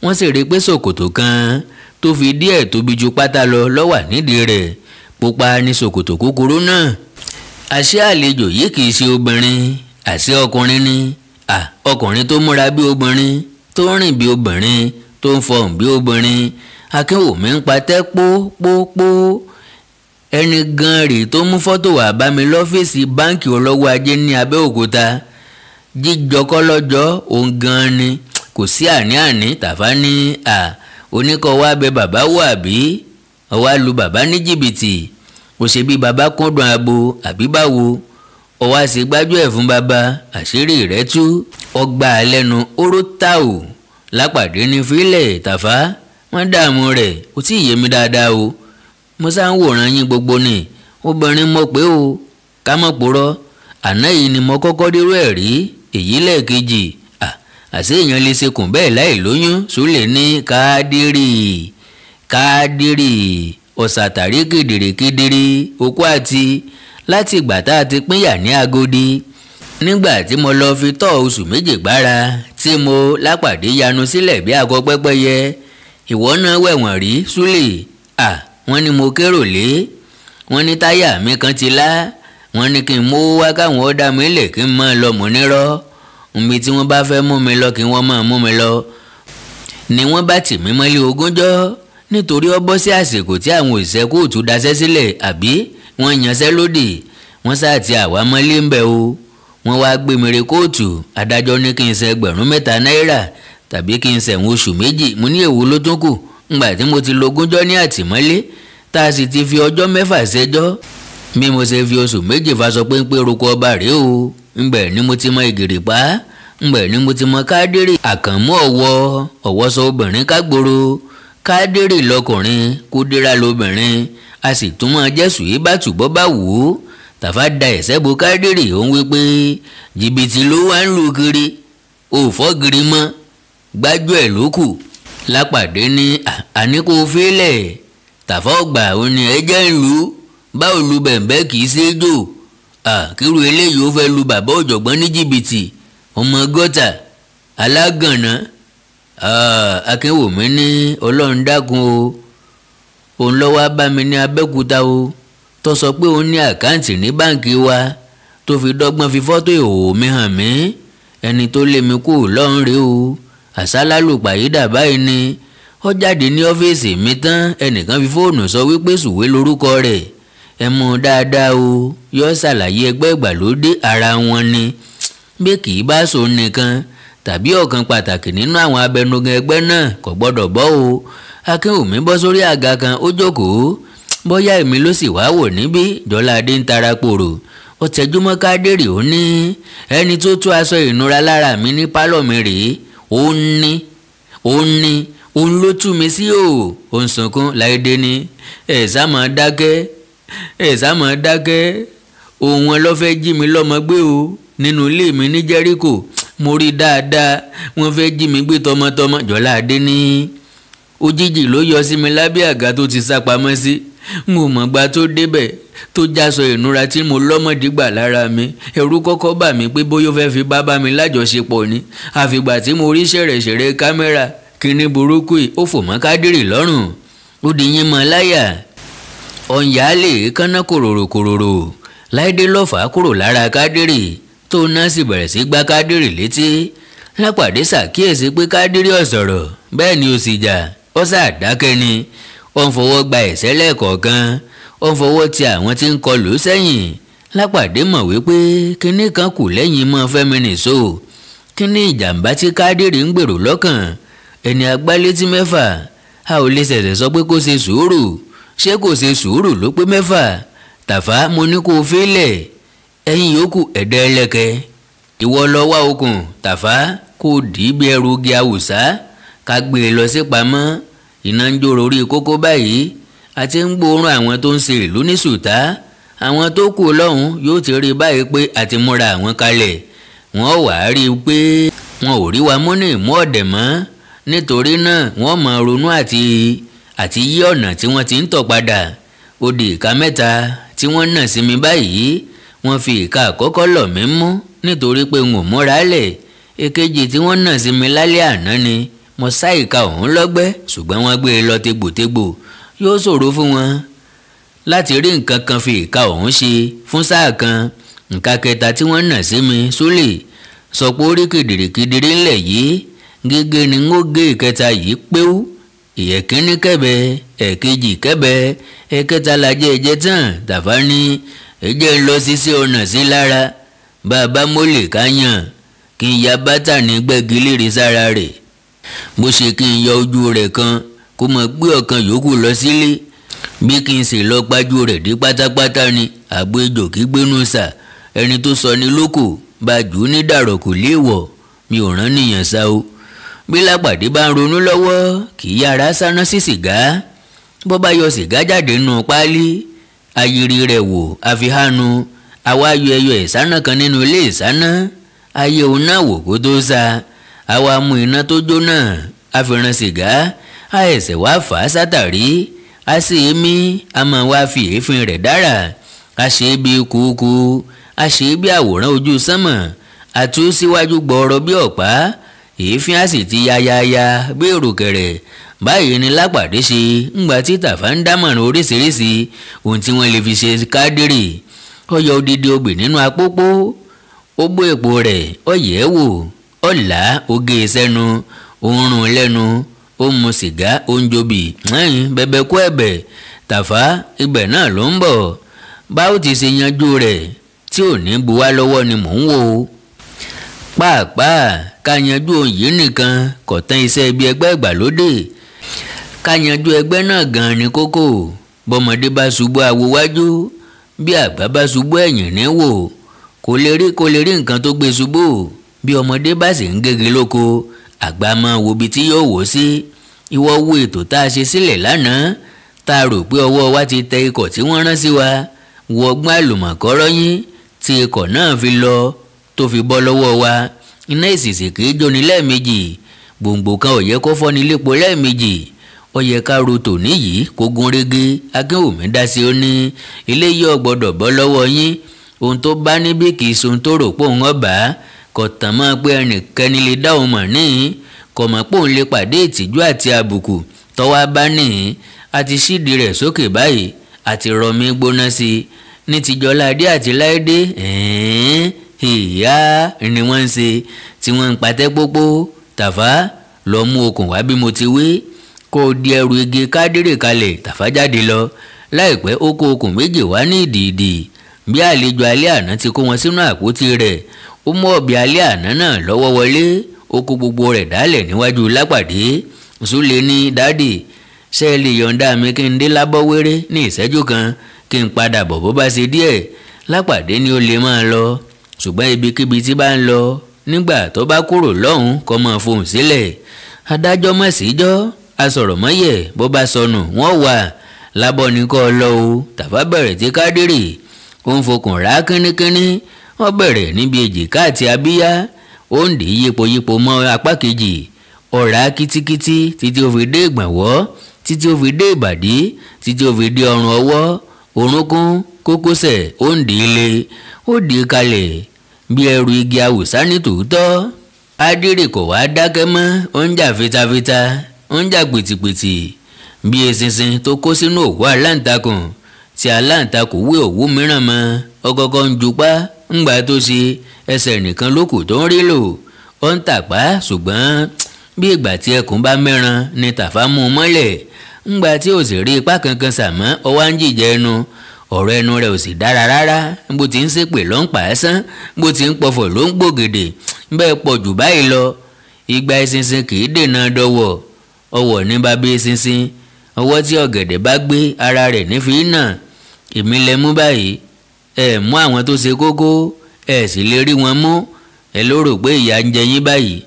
Wọ́n sì rí pé ṣòkòtò kan tó fi díẹ̀ tóbi ju pátá lọ ló wà nídìí rẹ̀. Pupa ni ṣòkòtò kúkúrú náà. Àṣé àlejò yìí kì í ṣe obìnrin, àṣé ọkùnrin ni. Ọkùnrin tó múra bí obìnrin, tó rìn bí obìnrin, tó ń fọhùn bí obìnrin. Akínwùmí ń patẹ́ pópópó. Ẹni gan rèé tó mú fọ́tò wá bá mi lọ́fíìsì báǹkì olówó ajé ní Abẹ́òkúta. Jíjọkọ́ lọ́jọ́ òun gan ni, kò sí àní-àní. Tàfá ní oníkọ́ wá bẹ bàbá wò àbí ọwá lu bàbá ní jìbìtì. Ó ṣe bí bàbá kúndùn abo àbí báwo. Ọwá ṣe gbájú ẹ̀ fún bàbá, àṣírí rẹ̀ tú. Ọgbà lẹ́nu oró tá o. Lápàdé ní fílẹ̀ Tàfá, wọ́n dààmú rẹ̀, ó tí ì yé mi dáadáa o. Mo sá ń wòran yín gbogbo ni. Obìnrin mọ̀ pé o, ká mọ̀ purọ́. Àná yìí ni mo kọ́kọ́ dérú ẹ̀ rí, èyí lẹ́ẹ̀kejì. Àṣé èèyàn lè ṣekùn bẹ́ẹ̀ láì lóyún. Súlè ní Kádírì Kádírì ọ̀sàtàrí kedere kedere okó àti Láti ìgbà tá a ti pínyà ní Agodi, nígbà tí mo lọ fi tọ́ oṣù 2 gbára tí mo lápàdé yanu sílẹ̀ bí akọ pẹ́pẹ́yẹ. Ìwọ náà wẹ̀wọ̀n rí Súlè. À, wọ́n ní mo kérò lé, wọ́n ní táyà mi kan ti lá, wọ́n ní kí n mówó wá káwọn ó dá mi lẹ̀ kí n máa lọ mọ̀ nírọ́. Nbi tí wọ́n bá fẹ́ mú mi lọ kí wọ́n máa mú mi lọ. Ni wọ́n bá tì mí mọ́lé ogúnjọ́ nítorí ó bọ́ sí àsìkò tí àwọn òṣìṣẹ́ kóòtù daṣẹ́ sílẹ̀ àbí wọ́n yanṣẹ́ lódì. Wọ́n sáà ti àwa mọ́lé ń bẹ̀ o. Wọ́n wá gbé mi re kóòtù. Adájọ́ ní kí n san 3,000 náírà tàbí kí n ṣẹ̀wọ̀n oṣù 2. Mo ní èwo ló tún kù ngbà tí mo ti logúnjọ́ ní àtìmọ́lé tá a sì ti fi ọjọ́ 6 ṣẹjọ́. Bí mo ṣe fi oṣù 2 faṣọ péńpé roko ọba rèé o. Nbẹ̀ ni mo ti mọ ìgìrìpá, nbẹ̀ ni mo ti mọ Kádírì Àkànmú ọ̀wọ́ ọ̀wọ́ sọ obìnrin kágboro. Kádírì lọkùnrin, Kúdírà lobìnrin, a sì tún mọ Jésù ìbátú bọ́ bá wù ú. Tàfá da ẹ̀sẹ̀ bo Kádírì, ó ń wí pé jìbìtì ló wá ń lu kiri, ò fọ́ giri mọ́, gbájú ẹ̀ ló kù. Lápàdé ní àní kò fílẹ̀. Tàfá ọgbà ó ní ẹ jẹ́ ń lu, báwo lu bẹ̀m̀bẹ́ kì í ṣe é jò. Kíru eléyìí ó fẹ́ lu bàbá ọ̀jọ̀gbọ́n ní jìbìtì, ọmọ gọ́tà alágànná. Akínwùmí ní Ọlọ́run dákun o, òun ló wá bá mi ní Abẹ́òkúta o, tó sọ pé òun ní àkáǹtì ní báǹkì wa, tó fi dọ́gbọ́n fi fọ́tò ìhòòhò mi hàn mí. Ẹni tó lé mi kú lọ́run rèé o, àsálà lù pàyídà báyìí ni. Ó jáde ní ọ́fíìsì mi tán, ẹnìkan fi fóònù sọ wípé Sùwé lorúkọ rẹ̀. Ẹ mú un dáadáa o, yóò ṣàlàyé ẹgbẹ́ ìgbàlódé ara wọn ni. Bí kì í bá sọ nìkan tàbí ọ̀kan pàtàkì nínú àwọn abẹnugan ẹgbẹ́ náà kò gbọ́dọ̀ bọ́ o. Akínwùmí bọ́ sórí àga kan, ó jókòó. Bóyá èmi ló sì wá wò níbí. Jọládé ń tara pòrò. Ó tẹjúmọ́ Kádírì, ó ní ẹni tó tú aṣọ ìnura lára mi ní pálọ̀ mi rèé. Ó ní òun ló tú mi sí o. Ó ń sunkún. Láìdé ní ẹ̀ sá máa dákẹ́, ẹ̀ sá máa dákẹ́. Òun wọn ló fẹ́ jí mi lọ́mọ gbé o nínú ilé mi ní Jẹ́ríkò. Mo rí dáadáa, wọ́n fẹ́ jí mi gbé tọmọtọmọ. Jọládé ní òjijì ló yọ sí mi lábẹ́ àga tó ti sá pamọ́ sí. N ò mọ̀gbà tó débẹ̀ tó jásọ ìnura tí mo lọ́mọdé gbà lára mi. Ẹ̀rù kọ́kọ́ bà mí pé bóyá ó fẹ́ fi bá mi lájọṣepọ̀ ni. Àfìgbà tí mo rí ṣẹ̀rẹ̀ṣẹ̀rẹ̀ kámẹ́rà kíní burúkú yìí, ó fò mọ́ Kádírì lọ́rùn, ó di yín mọ́ láyà. Ọ̀nyà lè kánná kòròrò kòròrò. Láìdé lọ́fà kúrò lára Kádírì, tó náà sì bẹ̀rẹ̀ sí gbá Kádírì létí. Lápàdé ṣàkíyèsí pé Kádírì ò sọ̀rọ̀, bẹ́ẹ̀ ni ó sì jà, ó ṣàdákẹ́ ni. Ó ń fọwọ́ gba ẹ̀sẹ̀ lẹ́ẹ̀kọ̀ọ̀kan, ó ń fọwọ́ ti àwọn tí ń kọlù sẹ́yìn. Lápàdé mọ̀ wípé kinní kan kù lẹ́yìn mọ́ fẹ́mi nìṣó. Kíní ìjàmbá tí Kádírì ń gbèrò lọ́kàn. Ẹni agbálétí 6, a ò lè ṣẹ̀ṣẹ̀ sọ pé kó ṣe sùúrù. Ṣé kò ṣe sùúrù ló pé 6? Tàfá mo ní kó o fílẹ̀, ẹ̀yin yòókù ẹ̀dá ẹlẹ́kẹ́. Ìwọ lọ wá okùn Tàfá kó o dì í bí ẹrù igi awùsá, ká gbé e lọ sí pamọ́. Iná ń jòrò orí kókó báyìí, a ti ń gbóòórùn àwọn tó ń ṣe ìlú ní sùtá. Àwọn tó kù lọ́hùn yóò ti rí báyìí pé a ti múra àwọn kalẹ̀. Wọ́n wàá rí i pé wọn ò rí wa mú ní ìmú ọ̀dẹ̀ mọ́. Nítorí náà wọ́n máa ronú àti yí ọ̀nà tí wọ́n ti ń tọ̀ padà. Ó di ìka 3 tí wọ́n nà sí mi báyìí. Wọ́n fi ìka àkọ́kọ́ lọ̀ mí mú nítorí pé n ò múra lẹ̀. Èkejì tí wọ́n nà sí mi lálẹ́ àná ni mo sá ìka ọ̀hún lọ́gbẹ́, ṣùgbọ́n wọ́n gbé e lọ tegbòtegbò. Yóò ṣòro fún wọn láti rí nǹkan kan fi ìka ọ̀hún ṣe fún sáà kan. Nǹka kẹta tí wọ́n nà sí mi, Súlè sọ pé ó rí kìdìrìkìdìrì ńlẹ̀ yìí. Gígé ni ń ó gé ìkẹta yìí péwú. Ìyẹ̀kínní kẹ́bẹ, ẹ̀kejì kẹ́bẹ, ẹ̀kẹta lajẹ́ ẹ̀jẹ̀ tán. Tàfá ní ẹ̀jẹ̀ ń lọ sísé ọ̀nà sí lára. Bàbá mólè ká yàn kí n ya bátà ní gbẹ́gi léèrè sára rẹ̀. Bó ṣe kí n yọ ojú rẹ̀ kan kó mọ̀ gbé ọ̀kan yòókù lọ sílé. Bí kí n sì lọ pájú rẹ̀ dé pátápátá ni. Àgbo ejò kí gbénú sà, ẹni tó sọ ni lóko bá jù ú ní dàrọ̀ kò léèwọ̀. Mi ò rán nìyẹn sá o. Bí Lápàdé bá ń ronú lọ́wọ́, kì í yára sáná sí sìgá. Bó bá yọ sìgá jáde nínú páálí, ayiri rẹ̀ wò àfihánu. Àwa yọ ẹyọ ìsáná kan nínú ilé ìsáná, ayé òun náà wò kó tó sa. Àwa mú iná tó jóná, àfihàn sìgá, a ẹsẹ̀ wá fà á sátàrí, a sì mí, a máa wá fi èéfín rẹ̀ dára. A ṣe é bí kúkú, a ṣe é bí àwòrán ojú sánmọ̀, àtú síwájú gbọọrọ bí ọ̀pá, èéfín á sì ti yayaya bí èrùkẹ̀rẹ̀. Báyìí ni Lápàdé ṣe ńgbà tí Tàfá ń dámọ̀ràn oríṣiríṣi ohun tí wọ́n lè fi ṣe Kádírì. Ó yọ odidi obì nínú apópó, ó bó èpo rẹ̀, ó yẹ̀ ẹ́ wò, ó là á, ó gé e sẹ́nu, ó ń rún lẹ́nu, ó mu sìgá, ó ń jobì, ẹ̀yìn bẹ̀bẹ̀ kú ẹ̀bẹ̀. Tàfá ibẹ̀ náà ló ń bọ̀. Báwo ti ṣe yanjú rẹ̀ tí ò ní bu wá lọ́wọ́ ni mò ń wò. Pàápàá ká yanjú ohun yìí nìkan kò tán iṣẹ́ ibi ẹgbẹ́ ìgbàlódé. Ká yanjú ẹgbẹ́ náà gan-an ni kókó. Bọ́mọdé bá ṣubú awo wájú, bí àgbà bá ṣubú ẹ̀yìn ní wò. Kò lè rí nǹkan tó gbé ṣubú. Bí ọmọdé bá sì ń gégi lóko, àgbà máa wo ibi tí yóò wò sí. Ìwọ wo ètò tá a ṣe sílẹ̀ lánàá, tá a rò pé ọwọ́ wa ti tẹ ikọ̀ tí wọ́n rán sí wa. Wo ọgbọ́n àlùmọ̀kọ́rọ́ yín tí ikọ̀ náà fi lọ tó fi bọ́ lọ́wọ́ wa. Iná ìsìsì kì í jóni lẹ́ẹ̀mejì, gbòǹgbò kan ò yẹ kó fọ́ni lépo lẹ́ẹ̀mejì. Ó yẹ ká ro tòní yìí kó gún régé. Akínwùmí dá sí ó ní eléyìí ò gbọ́dọ̀ bọ́ lọ́wọ́ yín. Ohun tó bá níbí kì í ṣohun tó rò pé òun ọ̀bá. Kò tàn mọ́ pé ẹnìkẹ́ni lè dá òun mọ̀ níhìn, kò mọ̀ pé òun lè pàdé ìtìjú àti àbùkù tọ́wá bá níhìn. A ti ṣídìí rẹ̀ sókè báyìí, àti rọmi gbóná sí i. Ní tìjọ́ládé àti Láìdé, ìyá ni wọ́n ń ṣe tí wọ́n ń patẹ́ pópó. Tàfá lọ mú okùn wá bí mo ti wí, kó o di ẹrù igi Kádírì kalẹ̀. Tàfá jáde lọ. Láìpẹ́ ó kó okùn méjì wá ní ìdìdì. Bí àlejò alẹ́ àná ti kó wọn sínú àpótí rẹ̀, ó mú ọ̀bẹ alẹ́ àná náà lọ́wọ́ wọlé, ó kó gbogbo rẹ̀ dálẹ̀ níwájú Lápàdé. Súlè ní dádì, ṣé ẹ lè yọ̀ǹda mi kí n dé lábọ́ wéré ní ìṣẹ́jú kan kí n padà bọ̀ bó bá ṣe díẹ̀? Lápàdé ni ó lè máa lọ, ṣùgbọ́n ibikíbi tí bá ń lọ nígbà tó bá kúrò lọ́hùn kó máa fohùn sílẹ̀. Adájọ́ mọ̀ síjọ́, asọ̀rọ̀mọ́yẹ̀ bó bá sọnù wọ́n wà lábọ́ ní kọ́ lọ o. Tàfá bẹ̀rẹ̀ tí Kádírì ó ń fokùn rà kínníkínní. Wọ́n bẹ̀rẹ̀ níbi èjìká àti abíyá, ó ń dì í yípoyípo mọ́ apá kejì, ọ̀rá kítíkítí títí ó fi dé ìgbọ̀nwọ́, títí ó fi dé ìbàdí, títí ó fi dé ọrùn ọwọ́, orúnkún, kókósẹ̀, ó ń dì í le, ó dì í kalẹ̀ bí ẹrù igi awùsá ní tòótọ́. Kádírì kò wá dákẹ́ mọ́, ó ń jà fitafita, ó ń jà pìtìpìtì bí eṣinṣin tó kó sínú òwú aláǹtakùn tí aláǹtakùn wé òwú mìíràn mọ́. Ọkọ̀ọ̀kan ń jupá ńgbà tó ṣe ẹsẹ̀ nìkan ló kù tó ń rí lò. Ó ń tàpá, ṣùgbọ́n bí ìgbà tí ẹkùn bá mẹ́ran ni Tàfá mú un mọ́lẹ̀. Ńgbà tí ò sì rí ipá kankan sàmọ́, ó wá ń jìjẹ ẹnu. Ọ̀rọ̀ ẹnu rẹ̀ ò sì dára rárá. Bó ti ń ṣépè ló ń pa á sán, bó ti ń pọfọ̀ ló ń gbògèdè. Bẹ́ẹ̀ pọ̀ jù báyìí lọ. Ìgbà eṣinṣin kì í dènà dọwọ̀. Ọwọ̀ ní bàbá eṣinṣin. Ọwọ́ tí ọ̀gẹ̀dẹ̀ bá gbé ara rẹ̀ ní fi nà. Èmi lẹ mú báyìí, ẹ mú àwọn tó ṣe kókó, ẹ sì lè rí wọn mú. Ẹ ló rò pé ìyà ń jẹ yín báyìí,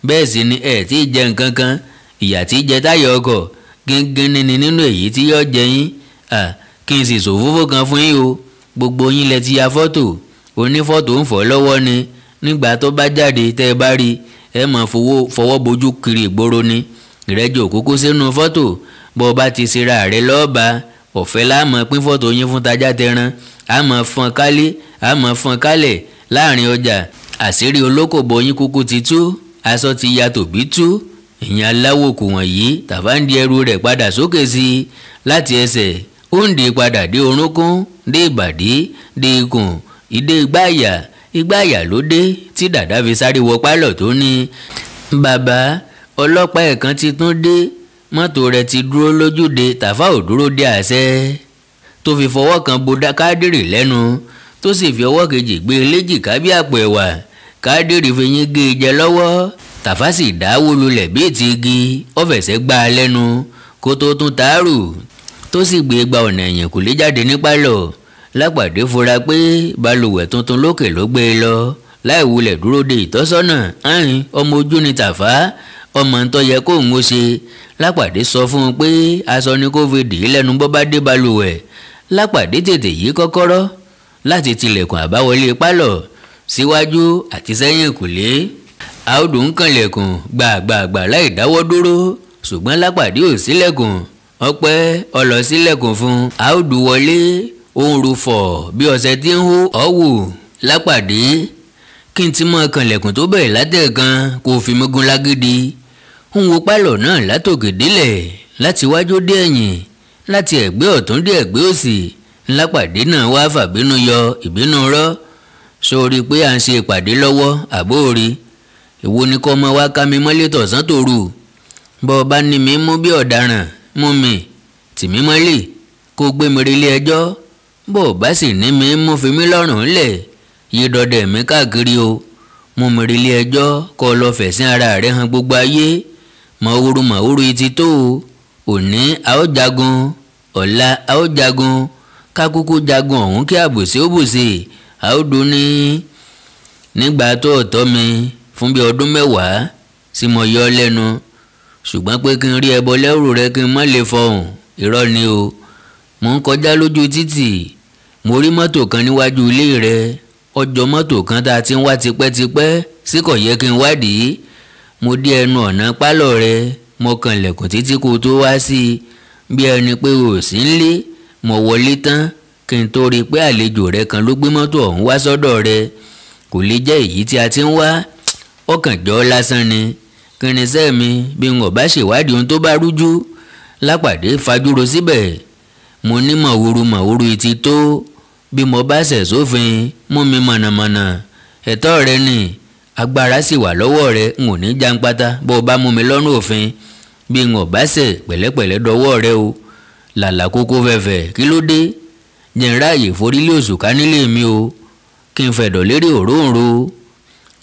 bẹ́ẹ̀ sì ni ẹ tí ì jẹ nǹkan kan. Ìyà tí jẹ táyà ọkọ̀ gíngín ní nínú èyí tí yóò jẹ yín. Kí n sì ṣòfófó kan fún yín o. Gbogbo yín lẹ ti ya fọ́tò, onífọ́tò ń fọ́ lọ́wọ́ ni. Nígbà tó bá jáde tẹ́ ẹ bá rí, ẹ máa fọwọ́ bojú kiri ìgboro ni. Ìrẹ́jọ òkókó sínú fọ́tò, bó bá ti ṣera rẹ lọ́ọ̀bà, ọ̀fẹ́ la máa pín fọ́tò yín fún tajá tẹran. A máa fọ́n kálé, a máa fọ́n kálẹ̀ láàrin ọjà. Àṣírí olókòbó yín kúkú ti tú, aṣọ ti ya tòbí tú. Ìyẹn aláwòkù wọ̀nyí. Tàfá ń di ẹrù rẹ̀ padà sókè sí i láti ẹsẹ̀, ó ń di padà dé orúnkún, dé ìbàdí, dé ikùn, ìdé igbáàyà. Igbáàyà ló dé tí dàdá fi sáré wọ pálọ̀ tó ní, bàbá ọlọ́pàá ẹ̀kan ti tún dé, mọ́tò rẹ̀ ti dúró lójúde. Tàfá ò dúró dé àṣẹ tó fi fọwọ́ kan bo Kádírì lẹ́nu, tó sì fi ọwọ́ kejì gbé e léjìká bí àpò ẹ̀wà. Kádírì fi yín gé e jẹ lọ́wọ́. Tàfá sì dáwó lulẹ̀ bí ètí igi, ó fẹsẹ̀ gbá a lẹ́nu kó tó tún tààrù, tó sì gbé gba ọ̀nà ẹ̀yìnkùlé jáde ní pálọ̀. Lápàdé fura pé balùwẹ̀ tuntun lókè ló gbé e lọ láì wulẹ̀ dúró de ìtọ́sọ́nà. Ẹ̀hìn ọmọ ojú ni Tàfá, ọmọ ń tó yẹ kóun ó ṣe. Lápàdé sọ fún un pé aṣọ ni kó fi dì í lẹ́nu bó bá dé balùwẹ̀. Lápàdé tètè yí kọ́kọ́rọ́ láti tilẹ̀kùn àbáwọlé pálọ̀ síwájú àti sẹ́yìn kùlé. Àódù ń kànlẹ̀kùn gbàgbàgbà láì dáwọ́ dúró, ṣùgbọ́n Lápàdé ò sílẹ̀kùn. Ọpẹ́ ọlọ sílẹ̀kùn fún Àódù wọlé. Ó ń ru fọ̀ bí ọ̀sẹ̀ tí ń hó ọ̀wù lápàdé. Kí n ti mọ kanlẹ̀kùn tó bẹ̀rẹ̀ látẹ̀kan kó fi mí gún lágídí. Ń wo pálọ̀ náà látòkè délẹ̀, láti wájú dé ẹ̀yìn, láti ẹ̀gbẹ́ ọ̀tún dé ẹ̀gbẹ́ òsì. Lápàdé náà wá fàbínú yọ ìbínú rọ́. Sórí pé à ń ṣe ìpàdé lọ́wọ́ àbóòrí. Èwo ni kọ́ ọmọ wa ká mi mọ́lé tọ̀sán tòru. Bọ́ ọ bá ní mi mú bí ọ̀daràn mú mi tì mí mọ́lé kó gbé mi relé ẹjọ́. Bọ́ ọ bá sì ní mi mú fi mí lọ́rùn ńlẹ̀ yé dọdẹ mi káàkiri o. Mú mi relé ẹjọ́ kó lọ fẹ̀sìn ara rẹ hàn gbogbo ayé. Mọ̀wúrú mọ̀wúrú etí tó o. Òní a ó jagun, ọ̀la a ó jagun, kákúkú jagun ọ̀hún kí àbòsí ó bòsí a ó dún ní. Nígbà tó ọ̀tọ́ mi fún bí ọdún 10 sí mo yọ lẹ́nu, ṣùgbọ́n pé kí n rí ẹbọ lẹ́rù rẹ kí n má lè fọhùn, irọ́ ni o. Mo ń kọjá lójú títì, mo rí mọ́tò kan níwájú ilé rẹ, ọjọ́ mọ́tò kan tá a ti ń wá tipẹ́tipẹ́ sí kò yẹ kí n wádìí. Mo dé ẹnu ọ̀nà pálọ̀ rẹ, mo kànlẹ̀kùn títí kó tó wá sí i bí ẹni pé o ò sí nílé. Mo wọlé tán kí n tó rí i pé àlejò rẹ kan ló gbé mọ́tò ọ̀hún wá sọ́dọ̀ rẹ. Kò lè jẹ́ èyí tí a ti ń wá, ọkàn jọ lásán ni. Kìrìnsẹ́ mi bí n ò bá ṣèwádìí ohun tó bá rújú. Lápàdé fajúro síbẹ̀. Mo ní mọ̀wúrú mọ̀wúrú etí tó. Bí mo bá ṣẹ̀ sófin mú mi mọ̀nàmọ̀nà. Ẹ̀tọ́ rẹ ni, agbára sì wà lọ́wọ́ rẹ, n ò ní jàǹpátá bó o bá mú mi lọ́nà òfin. Bí n ò bá ṣẹ̀ pẹ̀lẹ́pẹ̀lẹ́ dọwọ́ rẹ o. Làlà kókó fẹ̀fẹ̀ kí ló dé? Jẹ́ n ráàyè forílẹ̀ òṣùká nílé mi o. Kí n fẹ̀dọ̀ lérí òróǹro.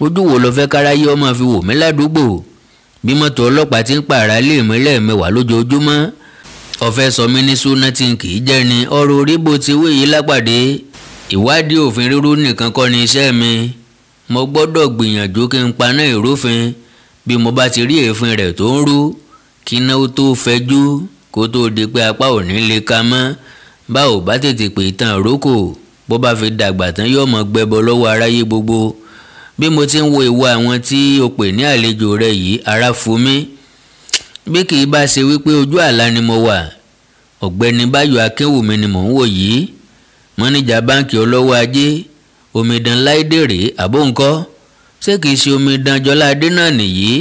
Ojú wo lo fẹ́ káráyé ọmọ fi wò mí ládùúgbò? Bí mọ́tò ọlọ́pàá ti ń pààrà lé mi lẹ́ẹ̀mẹwàá lójoojúmọ́. Ọ̀fẹ́ sọ mí ní súná tí n kì í jẹ́ ni. Ọ̀rọ̀ orí bó ti wí yìí lápàdé. Ìwádìí òfin rírú nìkan kọ́ ni iṣẹ́ mi. Mo gbọ́dọ̀ gbìyànjú kí n paná ìrúfin. Bí mo bá ti rí èéfín rẹ̀ tó ń rú, kí iná ó tó fẹjú kó tó di pé apá ò ní lè ka mọ́. Bá ò bá tètè pè tán àrókò, bó bá fi dàgbà tán yóò mọ gbẹbọ lọ́wọ́ aráyé gbogbo. Bí mo ti ń wo ìwà àwọn tí o pè ní àlejò rẹ yìí, ara fu mí. Bí kì í bá ṣe wípé ojú àlá ni mo wà, Ọ̀gbẹ́ni Báyọ̀ Akínwùmí ni mò ń wò yìí. Mọ́níjà báǹkì ọlọ́wọ́ ajé, omidan Láìdèrè àbóǹkọ́. Ṣé kìí ṣe omidan Jọládé náà nìyí?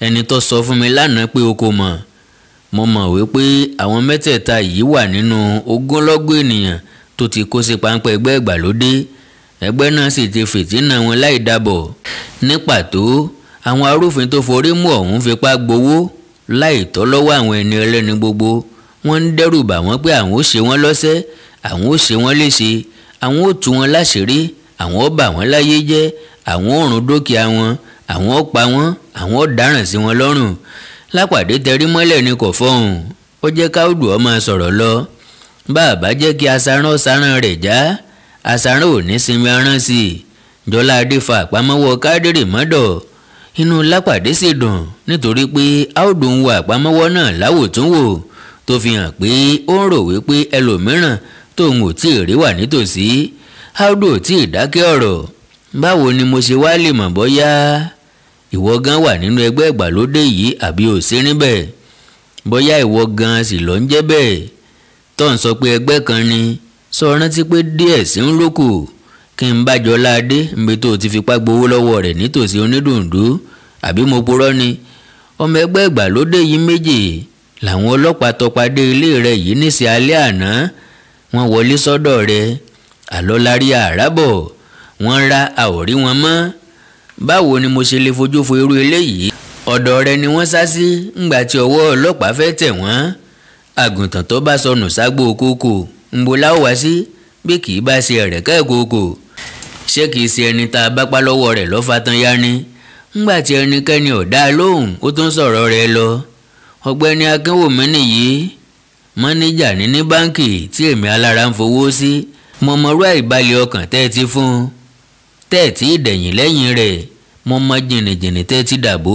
Ẹni tó sọ fún mi lánàá pé o kò mọ̀. Mo mọ̀ wípé àwọn mẹ́tẹ̀ẹ̀ta yìí wà nínú ogúnlọ́gọ̀ ènìyàn tó ti kó sí páńpẹ́ ẹgbẹ́ ìgbàlódé. Ẹgbẹ́ náà sì ti fìtínà wọn láì dábọ̀. Ní pàtó, àwọn arúfin tó forí mú ọ̀hún fipá gbowó láì tọ́ lọ́wọ́ àwọn ẹni ẹlẹ́ni gbogbo. Wọ́n ń dẹ́rù bà wọ́n pé àwọn ó ṣe wọ́n lọ́sẹ̀, àwọn ó ṣe wọ́n léṣe, àwọn ó tú wọn láṣìírí, àwọn ó bà wọ́n láyé jẹ́, àwọn ó run dúkìá wọn, àwọn ó pa wọ́n, àwọn ó dáràn sí wọn lọ́rùn. Lápàdé tẹrí mọ́lẹ̀ ni kò fọhùn. Ó jẹ́ káùdù ó máa sọ̀rọ̀ lọ. Bá a bá jẹ́ kí asarán sarán rẹ̀ já, asarán ò ní sinmi arán sí i. Jọládé fa àpamọ́wọ́ Kádírì mọ́dọ̀. Inú Lápàdé sì dùn nítorí pé áùdù ń wo àpamọ́wọ́ náà láwòtúnwò, tó fi hàn pé ó ń rò wípé ẹlòmíràn tóun ò tí ì rí wà nítòsí. Áùdù ò tí ì dákẹ́ ọ̀rọ̀. Báwo ni mo ṣe wá lè mọ̀ bóyá ìwọ gan wà nínú ẹgbẹ́ ìgbàlódé yìí àbí ò sí níbẹ̀? Bóyá ìwọ gan sì lọ ń jẹ́ bẹ́ẹ̀. Tó ń sọ pé ẹgbẹ́ kan ni, sọ rántí pé díẹ̀ sí ń lókù. Kí n bá Jọládé níbi tó ti fipá gbowó lọ́wọ́ rẹ̀ nítòsí onídùndú, àbí mo purọ́ ni? Ọmọ ẹgbẹ́ ìgbàlódé yìí méjì làwọn ọlọ́pàá tọpadé ilé rẹ̀ yìí níṣẹ́ alẹ́ àná. Wọ́n wọlé sọ́dọ̀ rẹ̀, àlọ́lárí àràbọ̀, wọ́n ra a ò rí wọn mọ́. Báwo ni mo ṣe lè fojú fo irú eléyìí? Ọ̀dọ̀ rẹ̀ ni wọ́n sá sí ńgbà tí ọwọ́ ọlọ́pàá fẹ́ tẹ̀ wọ́n. Àgùntàn tó bá sọnù ságbó kókò, ńbo la ó wá sí bí kì í bá ṣe ẹ̀rẹ̀kẹ́ kókò? Ṣé kìí ṣe ẹni tá a bá pa lọ́wọ́ rẹ̀ lọ́fà tán yá ni? Ńgbà tí ẹnikẹ́ni ò dá lóhùn, ó tún sọ̀rọ̀ rẹ̀ lọ. Ọ̀gbẹ́ni Akínwùmí nìyí, mọ́níjà ní ní báǹkì tí èmi alára ń fowó sí. Mo mọrú àìbalẹ̀ ọkàn tẹ́ ẹ ti fún un, tẹ́ ẹ ti dẹ̀yìn lẹ́yìn rẹ̀. Mo mọ jìnnìjìnnì tẹ́ ẹ ti dàbò.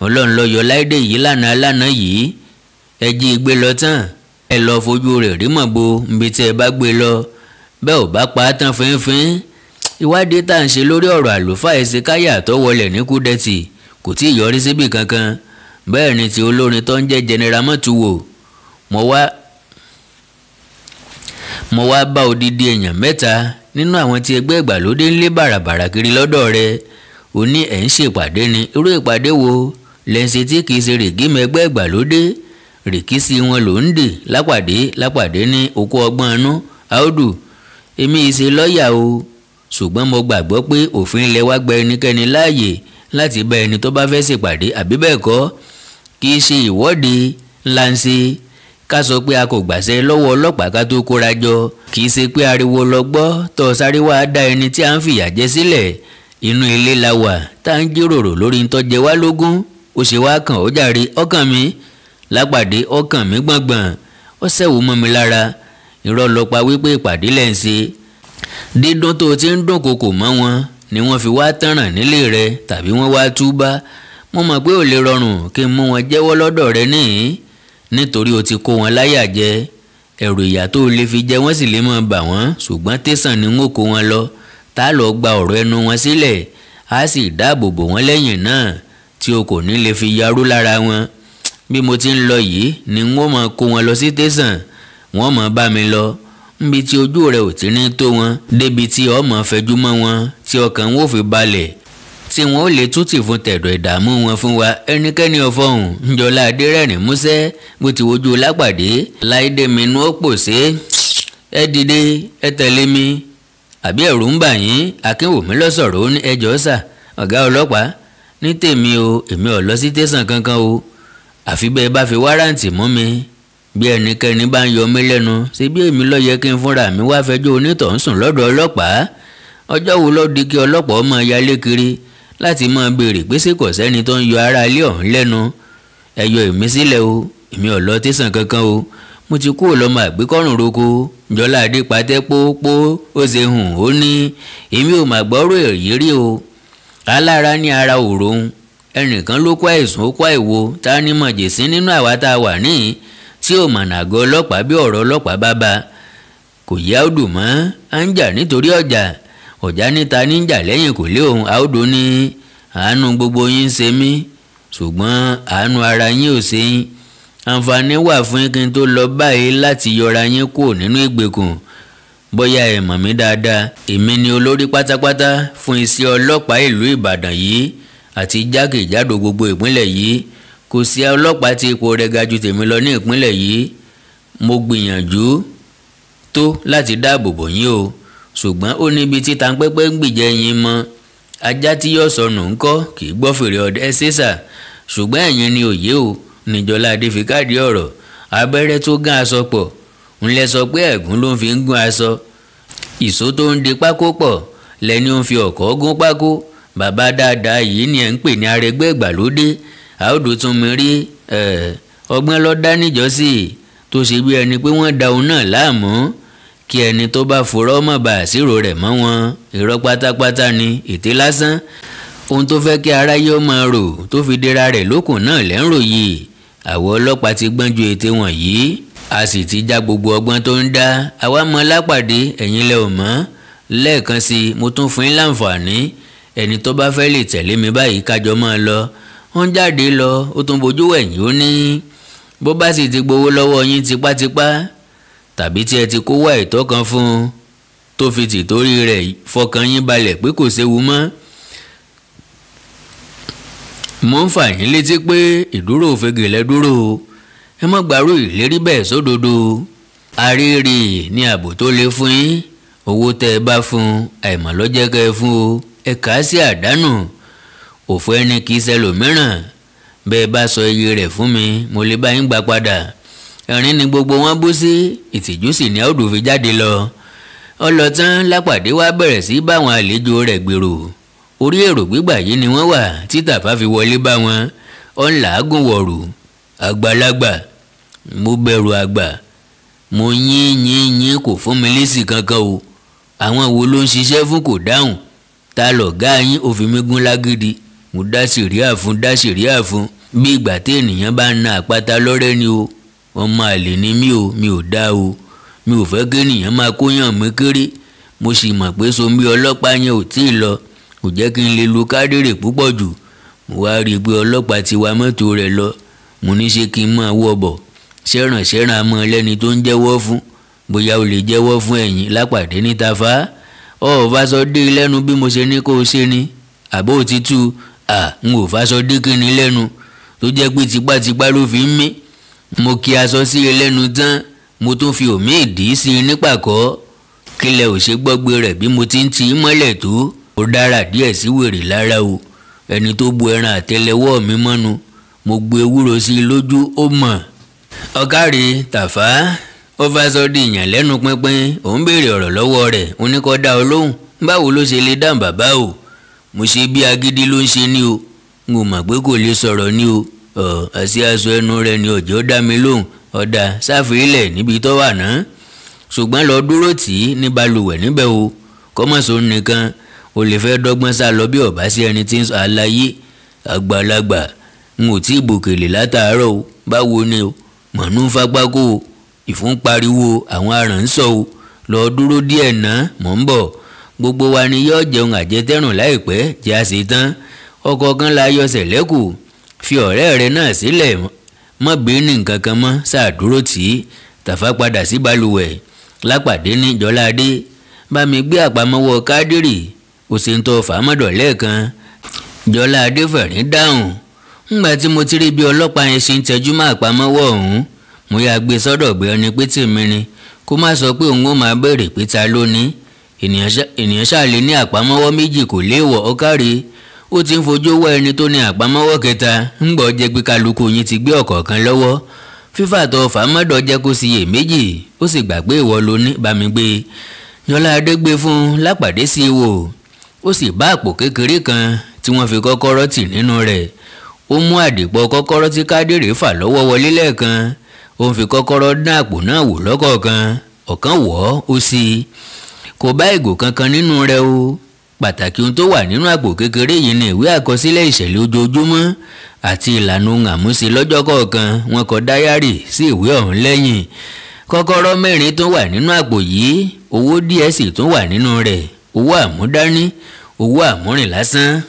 Ọlọ́run ló yọ Láìdé yìí lánàá lánàá yìí. Ẹ jí i gbé lọ tán, ẹ lọ fojú rẹ̀ rí mọ̀bo níbi tí ẹ bá gbé lọ. Bẹ́ẹ̀ ò bá pa á tán fínfín. Ìwádìí tá à ń ṣe lórí ọ̀rọ̀ àlùfáà Ẹ̀sìnkáyà tó wọlé ní Kúdẹ̀tì kò tí ì yọrí síbì kankan. Bẹ́ẹ̀ ni ti olórin tó ń jẹ́ General Mọ́túwò. Mo wá bá odidi èèyàn mẹ́ta nínú àwọn tí ẹgbẹ́ ìgbàlódé ń lé bàràbàrà kiri lọ́dọ̀ rẹ̀. Ó ní ẹ̀ ń ṣèpàdé ni. Irú ìpàdé wo lẹ́ ń ṣe tí kì í ṣe règímù ẹgbẹ́ ìgbàlódé? Rìkísí wọn ló ń dè lápàdé lápàdé ní okó ọgbọ́n inú. Áódù, èmi ì ṣe lọ́ọ̀yà o, ṣùgbọ́n mo gbàgbọ́ pé òfin ilẹ̀ wa gba ẹnikẹ́ni láàyè láti bá ẹni tó bá fẹ́ ṣèpàdé, àbí bẹ́ẹ̀ kọ́? Kì í ṣe ìwọ́de ńlá ń ṣe ká sọ pé a kò gbàṣẹ lọ́wọ́ ọlọ́pàá ká tó kóra jọ. Kì í ṣe pé ariwo lọ gbọ́ tó sáré wá dá ẹni tí a ń fìyà jẹ sílẹ̀. Inú ilé la wà tá ń jíròrò lórí ń tọ́jẹ wá lógún. Ó ṣe wá kàn ó jàre ọkàn mi lápàdé, ọkàn mi gbọ̀ngbọ̀n, ó ṣẹ̀wò mọ́ mi lára. Irọ́ ló pa wípé ìpàdé lẹ̀ ń ṣe. Dídún tó ti ń dún kòkò mọ́ wọn ni wọ́n fi wá tẹ̀ràn nílé rẹ tàbí wọ́n wá túbá. Mo mọ̀ pé ò lè rọrùn kí n mú wọn jẹ́wọ́ lọ́dọ̀ rẹ níhìn, nítorí o ti kó wọn láyà jẹ. Ẹ̀rù ìyà tó lè fi jẹ wọ́n sì lè máa bà wọ́n, ṣùgbọ́n tẹ̀sán ni n ó kó wọn lọ. Tá lọ gba ọ̀rọ̀ ẹnu wọn sílẹ̀, á sì dáàbò bò wọ́n lẹ́yìn náà tí o kò ní lè fi yarú lára wọn. Bí mo ti ń lọ yìí ni n ó máa kó wọn lọ sí tẹ̀sán, wọ́n máa bá mi lọ níbi tí ojú rẹ ò ti ní tó wọn, débi tí o máa fẹjú mọ́ wọn tí ọkàn wọn ò fi balẹ̀, tí wọn ò lè tútì fún tẹ̀dọ̀ ìdààmú wọn fún wa. Ẹnikẹ́ni ọ̀fọ̀hún Njọlá Adérẹ̀rìn músẹ́ bó ti wojú lápàdé. Láìdé mi nú ó pòṣé, ẹ dìde ẹ tẹ̀lé mi, àbí ẹ̀rù ń bà yín? Akínwùmí ló sọ̀rọ̀, ó ní ẹjọ́ sà, ọ̀gá ọlọ́pàá, ní tèmi o, èmi ò lọ sí tẹ̀sán kankan o, àfi bẹ́ẹ̀ bá fi wárántì mú mi. Bí ẹnikẹ́ni bá ń yọ mí lẹ́nu, ṣe bí èmi ló yẹ kí n fúnra mi wá fẹjọ́ onítọ̀hún sùn lọ́dọ̀ ọlọ́pàá. Ọjọ́ wo ló di kí ọlọ́pàá máa yalé kiri láti máa béèrè pé ṣé kò sẹ́ni tó ń yọ ara ilé ọ̀hún lẹ́nu? Ẹ yọ èmi sílẹ̀ o, èmi ò lọ tẹ̀sán kankan o, mo ti kúrò lọ́mọ àgbékọ́rùn roko. Njọlá Adé patẹ́ pópó, ó ṣe hùn, ó ní èmi ò mà gbọ́rọ̀ èyí rí o. Alára ní ara òròhun, ẹnìkan ló kó àìsàn ó kó àìwo, ta ni mọ̀jẹ̀sín nínú àwa tá a wà níhìn tí ò mọ̀nà àgọ́ ọlọ́pàá bí ọ̀rọ̀ ọlọ́pàá bá ba. Kò yá Áódù mọ́, à ń jà nítorí ọjà, ọ̀já níta ní ń jà lẹ́yìn kò lé òun. Áódù ní àánú gbogbo yín ń ṣe mí, ṣùgbọ́n àánú ara yín ò ṣe yín. Àǹfààní wà fún yín kí n tó lọ báyìí láti yọra yín kúrò nínú ìgbèkùn. Bóyá ẹ mọ̀ mí dáadáa, èmi ni olórí pátápátá fún iṣẹ́ ọlọ́pàá ìlú Ìbàdàn yìí àti jákèjádò gbogbo ìpínlẹ̀ yìí. Kò sí ọlọ́pàá tí ipò rẹ̀ ga ju tèmi lọ ní ìpínlẹ̀ yìí. Mo gbìyànjú tó láti dáàbò bò yín o, ṣùgbọ́n ó níbi tí tanpẹ́pẹ́ ń gbìjẹ yín mọ́. Ajá tí yóò sọnù ńkọ́ kì í gbọ́ fèrè ọdẹ ṣèṣà, ṣùgbọ́n ẹ̀yin ni òye o. Níjọlá Adé fi káàdì ọ̀rọ̀. Abẹ́rẹ́ tó gán aṣọ pọ̀ ńlẹ̀ sọ pé ẹ̀gún ló ń fi ń gún aṣọ. Ìṣó tó ń di pákó pọ̀ lẹ́ni ó ń fi ọ̀kọ́ gún pákó. Bàbá dáadáa yìí ni ẹ̀ ń pè ní arẹgbẹ́ ìgbàlódé. Áódù tún mi rí ọgbọ́n ló dá níjọ́sí tó ṣe bí ẹni pé wọ́n da òun náà láàmú. Kí ẹni tó bá furọ́ mọ̀ bá àṣírò rẹ̀ mọ́ wọn. Irọ́ pátápátá ni, ète lásán. Ohun tó fẹ́ kí aráyé ó máa rò tó fi dira rẹ̀ lókun náà lẹ́ ń rò yìí. Àwọn ọlọ́pàá ti gbọ́n ju ète wọ̀nyí, a sì ti já gbogbo ọgbọ́n tó ń dá. Àwa mọ lápàdé, ẹ̀yin lẹ ò mọ̀. Lẹ́ẹ̀kan sí i, mo tún fún yín láǹfààní. Ẹni tó bá fẹ́ lè tẹ̀lé mi báyìí kájọ máa lọ. Ó ń jáde lọ, ó tún bojú wẹ̀yìn, ó ní bó bá sì ti gbowó lọ́wọ́ yín tipátipá tàbí tí ẹ ti kó wá ìtọ́ kan fún un tó fi tìtorí rẹ̀ fọkàn yín balẹ̀ pé kò séwu mọ́. Mo ń fà yín létí pé ìdúró òfegè lẹ dúró o, ẹ má gbàrú ìlérí bẹ́ẹ̀ sódodo. Àríìrì ní ààbò tó lè fún yín, owó tẹ́ ẹ bá fún àìmọ̀ lọ́jẹ́ kẹ́ ẹ fún o, ẹ kà á sí àdánù. Òfò ẹni kì í ṣẹlòmíràn, bẹ́ẹ̀ bá sọ iye rẹ̀ fún mi, mo lè bá yín gbà padà. Ẹ̀rín ni gbogbo wọn bú sí, ìtìjú sì ni Áódù fi jáde lọ. Ọlọ́tán lápàdé wá bẹ̀rẹ̀ sí báwọn àlejò rẹ̀ gbèrò. Orí èrò gbígbà yìí ni wọ́n wà tí Tàfá fi wọlé bá wọn. Ó ń làágùn wọ̀rù. Àgbàlagbà, mo bẹ̀rù àgbà, mo yín yín yín kò fún mi lésì kankan o. Àwọn wo ló ń ṣiṣẹ́ fún kò dáhùn? Ta lọ̀gá yín? Ó fi mí gún lágídí. Mo dá sìríà fún, dá sìríà fún. Bí ìgbà tí ènìyàn bá ń na àpáta lọ́rẹ́ ni o. Ọmọ àlè ni mí o, mi ò dá o. Mi ò fẹ́ kí ènìyàn máa kóyàn mi kéré. Mo sì mọ̀ pé somi ọlọ́pàá yẹn ò tí ì lọ, kò jẹ́ kí n lè lu kádìrì púpọ̀ jù. Mo wá rí i pé ọlọ́pàá ti wa mọ́tò rẹ̀ lọ. Mo ní ṣe kí n máa wọ̀ bọ̀, ṣẹ́ràn ṣẹ́ràn mọ́ lẹ́ni tó ń jẹ́wọ́ fún. Bóyá o lè jẹ́wọ́ fún ẹ̀yin Lápàdé ní Tàfá. Ọ̀ fàṣọ dé lẹ́nu bí mo ṣe ní kó o ṣe ni. Àbó ti tú à n ò fàṣọ dé kíni lẹ́nu tó jẹ́ pé tipátipá ló fi ń mí. Mo kí aṣọ sí i lẹ́nu tán, mo tún fi òmí ìdí sí i nípàkọ́. Kílẹ̀ ò ṣe gbọ́gbé rẹ̀ bí mo ti ń ti í mọ́lẹ̀ tó. Ó dára díẹ̀ sí wèrè lára o. Ẹni tó bu ẹran àtẹ́lẹwọ́ mi mọ́nu, mo gbé ewúro sí i lójú ó mọ̀. Ọ̀kàrí Tàfá ó fàṣọ di ìyàn lẹ́nu pínpín, òun béèrè ọ̀rọ̀ lọ́wọ́ rẹ̀, ó ní kó dá ọ lóhùn. Báwo ló ṣe lè dáhùn bàbá o? Mo ṣe bí agídí ló ń ṣe ní o. N ò mọ̀ pé kò lè sọ̀rọ̀ ní o. Àṣì aṣọ ẹnu rẹ̀ ni ọ̀jọ́ dá mi lóhùn. Ọ̀dà sáfìlẹ̀ níbi tó wà náà. Ṣùgbọ́n lọ dúró tì í ní balùwẹ̀ níbẹ̀ o. Kọ́mọ̀sọ nìkan o lè fẹ́ dọ́gbọ́n sá lọ bí ọ̀bá sí ẹni tí ń sọ aláyé. Àgbàlagbà n ò tí ì bòkèlè látàárọ̀ o. Báwo ni o? Mọ̀nú fagbákó o. Ìfún pariwo àwọn aràn ń sọ o. Lọ dúró díẹ̀ ná, mò ń bọ̀. Gbogbo wa ni yóò jẹun àjẹtẹ́rùn láìpẹ́ jẹ́ àṣẹ tán. Ọkọ̀ kan la yọsẹ̀ lẹ́kù. Fi ọ̀rẹ́ rẹ náà sílẹ̀, mọ́ bí ní nǹkan kan mọ́, ṣáà dúró tì í. Tàfá padà sí balùwẹ̀. Lápàdé ní Jọládé, bá mi gbé àpamọ́wọ́ Kádírì, ó ṣe ń tọ́ fàámọ́dọ̀ lẹ́ẹ̀kan. Jọládé fẹ̀rín dáhùn. Ńgbà tí mo ti rí bí ọlọ́pàá yẹn ṣe ń tẹjú mọ́ àpamọ́wọ́ ọ̀hún, mo yà gbé sọ́dọ̀ gbé ọ ní pé tèmi ni. Kó má sọ pé òun ó máa béèrè pé ta ló ní. Ènìyàn ṣáà lè ní àpamọ́wọ́ méjì kò léèwọ̀ ọ̀kárí. Ó ti ń fojú wá ẹni tó ní àpamọ́wọ́ kẹta. Ńgbọ́ jẹ́ pé kálukú yín ti gbé ọ̀kọ̀ọ̀kan lọ́wọ́. Fífàtọ̀ fàámọ́dọ̀ jẹ́ kó ṣiyè méjì, ó sì gbà pé ìwọ ló ní bá mi gbé. Jọládé gbé fún un Lápàdé sí i wò. Ó sì bá àpò kékeré kan tí wọ́n fi kọ́kọ́rọ́ tì nínú rẹ̀. Ó mú àdìpọ̀ kọ́kọ́rọ́ tí Kádírì fà lọ́wọ́ wọlé lẹ́ẹ̀kan. Ó ń fi kọ́kọ́rọ́ dán àpò náà wò lọ́kọ̀ọ̀kan. Ọ̀kan wọ̀ ọ́, ó sì kò bá ìgò kankan nínú rẹ̀ o. Pàtàkì ohun tó wà nínú àpò kékeré yìí ni ìwé àkọsílẹ̀ ìṣẹ̀lẹ̀ ojoojúmọ́ àti ìlànà ohun àmúṣe lọ́jọ́ kọ̀ọ̀kan. Wọ́n kọ dáyárì sí ìwé ọ̀hún lẹ́yìn. Kọ́kọ́rọ́ mẹ́rin tó wà nínú àpò yìí, owó díẹ̀ sì tún wà nínú rẹ̀. Owó àmúdání, owó àmúrìn lásán.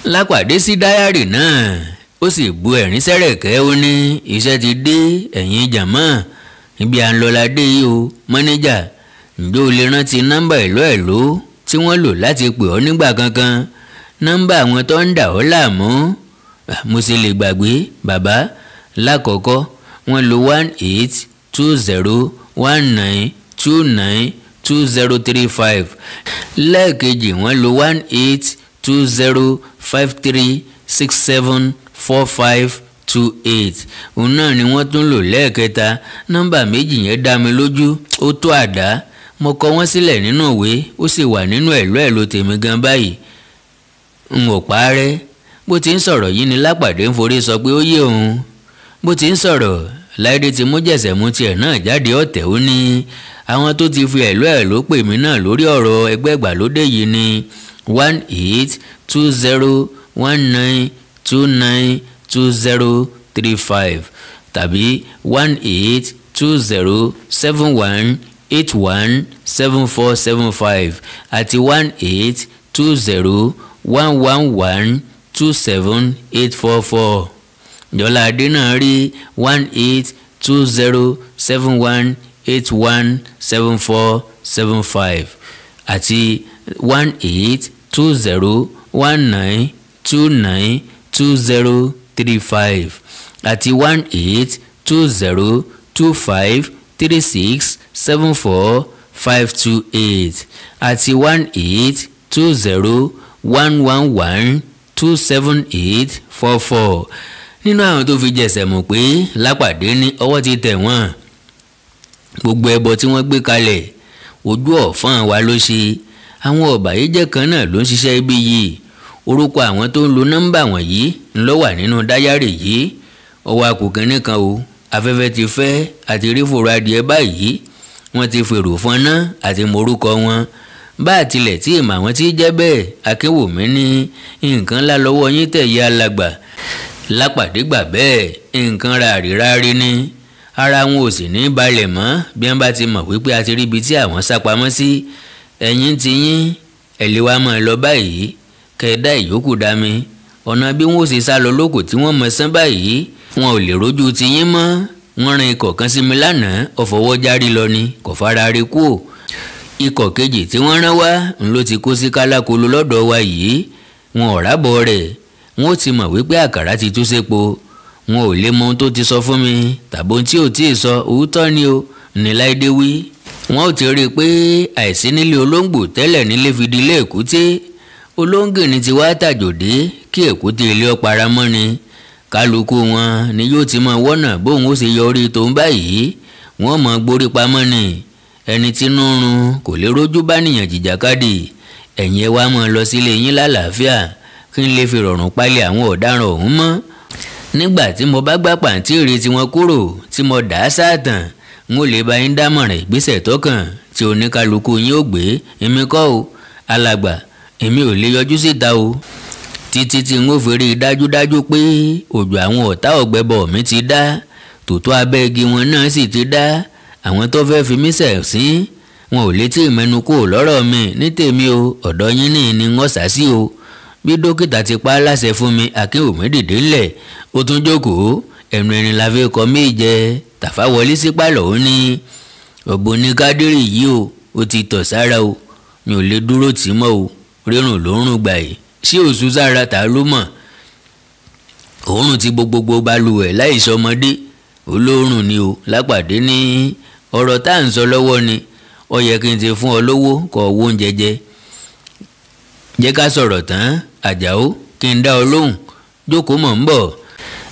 Lápàdé sí dáyárì náà, ó sì bu ẹ̀rín sẹ́rẹ̀kẹ́. Ó ní iṣẹ́ ti dé ẹ̀yin jàmọ́, ibi à ń lọ la dé yìí o. Mọ́níjà, ǹjẹ́ o lè rántí nọ́mbà ìlú ẹ̀ló tí wọ́n lò láti pè ọ́ nígbà kankan? Nọ́mbà àwọn tó ń dà ọ́ láàmú. Mo sì lè gbàgbé bàbá. Lákọ̀ọ́kọ́ wọ́n lo 1820 19 29 2035. Lẹ́ẹ̀kejì wọ́n lo 1820 53 67 45 28. Òun náà ni wọ́n tún lò lẹ́ẹ̀kẹta. Nọ́mbà méjì yẹn dá mi lójú, ó tó àdá. Mo kọ wọ́n sílẹ̀ nínú ìwé, ó sì wà nínú ẹ̀lú ẹ̀lò tèmi gan báyìí. N ò parẹ́. Bó ti ń sọ̀rọ̀ yìí ni Lápàdé ń forí sọ pé ó yé òun. Bó ti ń sọ̀rọ̀, Láìdé ti mú jẹ̀sẹ̀ mú tiẹ̀ náà jáde ọ̀tẹ̀. Ó ní àwọn tó ti fi ẹ̀lú ẹ̀lò pè mí náà lórí ọ̀rọ̀ ẹgbẹ́ ìgbàlódé yìí ni 1820 19 29 2035 tàbí 1820 71 81 74 75 àti 1820 111 27 844. Jọládé náà rí 1820 71 81 74 75 àti 1820 19 29 2035 àti 1820 25 36 74 528 àti 1820 111 27 844. Nínú àwọn tó fi jẹsẹ̀ mọ̀ pé Lápàdé ní ọwọ́ ti tẹ̀ wọ́n. Gbogbo ẹbọ tí wọ́n gbé kalẹ̀ ojú ọ̀fọ́n wa ló ṣe. Àwọn ọ̀bàyéjẹ́ kan náà ló ń ṣiṣẹ́ ibi yìí. Orúkọ àwọn tó ń lo nọ́mbà wọ̀nyí ńlọ wà nínú dáyárì yìí. Ọwọ́ akùnkìnní kan o. Afẹ́fẹ́ ti fẹ́ àti rí fòrò adìẹ báyìí. Wọ́n ti fèrò fọnná àti morúkọ wọn. Bá àtilẹ̀ tí ìmọ̀ àwọn tí jẹ́ bẹ́ẹ̀, Akínwùmí ní nǹkan ńlá lọ́wọ́ yín tẹ̀ yí alàgbà. Lápàdé gbà bẹ́ẹ̀, nǹkan ràrìrárí ni. Ara wọn ò sì ní balẹ̀ mọ́ bí wọ́n bá ti mọ̀ wípé a ti ríbi tí àwọn sá pamọ́ sí. Ẹ̀yin ti yín, ẹ̀ lè wá máa lọ báyìí. Kẹ̀ẹ́dá ìyókù dá mi. Ọ̀nà bí wọ́n ó sì sá lọ lóko tí wọ́n mọ̀ sán báyìí, wọn ò lè rójú ti yín mọ́. Wọ́n rin ikọ̀ kan sí mi lánàá, ọ̀fọwọ́ járí lọ ni, kò fara rí kú ò. Ikọ̀ kejì tí wọ́n rán wá ń ló ti kó sí kálákolo lọ́dọ̀ wa yìí. Wọn ò rábọ̀ rẹ̀, wọn ò ti mọ̀ wípé àkàrà ti tú sépo. Wọn ò lè mọ ohun tó ti sọ fún mi tàbí ohun tí ò tí ì sọ, òótọ́ ni o, ní Láìdé wí. Wọn ò ti rí i pé àìsí nílé olóńgbò tẹ́lẹ̀ nílé fi di ilé èkúté. Olóńgìní ti wá tàjòdé kí èkúté ilé ọ̀pára mọ́ ni. Kálukú wọn ni yóò ti mọ wọ́nà bóun ó ṣe yọrí tòun báyìí. Wọ́n mọ gborí pamọ́ ni. Ẹni tí inú ń run kò lè rójú bá nìyàn jìjàkadì. Ẹ̀yin ẹ wá mọ́ lọ sílé yín lálàáfíà kí n lè fi rọ̀rùn palẹ̀ àwọn ọ̀daràn ọ̀hún mọ́. Nígbà tí mo bá gbá pàǹtírí tiwọn kúrò tí mo dà á sáàtàn, n ó lè bá yín dámọ̀ràn ìgbésẹ̀ tó kàn tí oníkálukú yín ó gbé. Èmi kọ́ o, alàgbà, èmi ò lè yọjú síta o, títí tí n ó fi rí i dájúdájú pé òjò àwọn ọ̀tá ọ̀gbẹ́bọ̀ mi ti dá, tòótọ́ abẹ́ igi wọn náà sì ti dá. Àwọn tó fẹ́ fi mí sẹ̀ sí wọn ò létí ìmẹ́nu kúrò lọ́rọ̀ mi ní tèmi o, ọ̀dọ̀ yín ní ni wọ́n sá sí o. Bí dókítà ti pa á láṣẹ fún mi, Akínwùmí dìde ńlẹ̀, ó tún jókòó. Ẹnu ẹni la fi kọ mí jẹ. Tàfá wọlé sí pàlọ́, ó ní ọ̀bùn ní Kádírì yìí o, ó ti tọ̀ sára o, mi ò lè dúró tì mọ́ o, rírùn ló ń rùn gbà yìí, ṣé òṣù sára ta ló mọ̀? Òórùn ti gbogbogbò balùwẹ̀ láì sọmọdé, olóòórùn ni o. Lápàdé ní ọ̀rọ̀ tá à ń sọ lọ́wọ́ ni, ó yẹ kí n ti fún ọ lówó kó owó oúnjẹ jẹ. Jẹ́ ká sọ̀rọ̀ tán, Àjàó, kí n dá ọ lóhùn, jókòó mọ̀ ń bọ̀.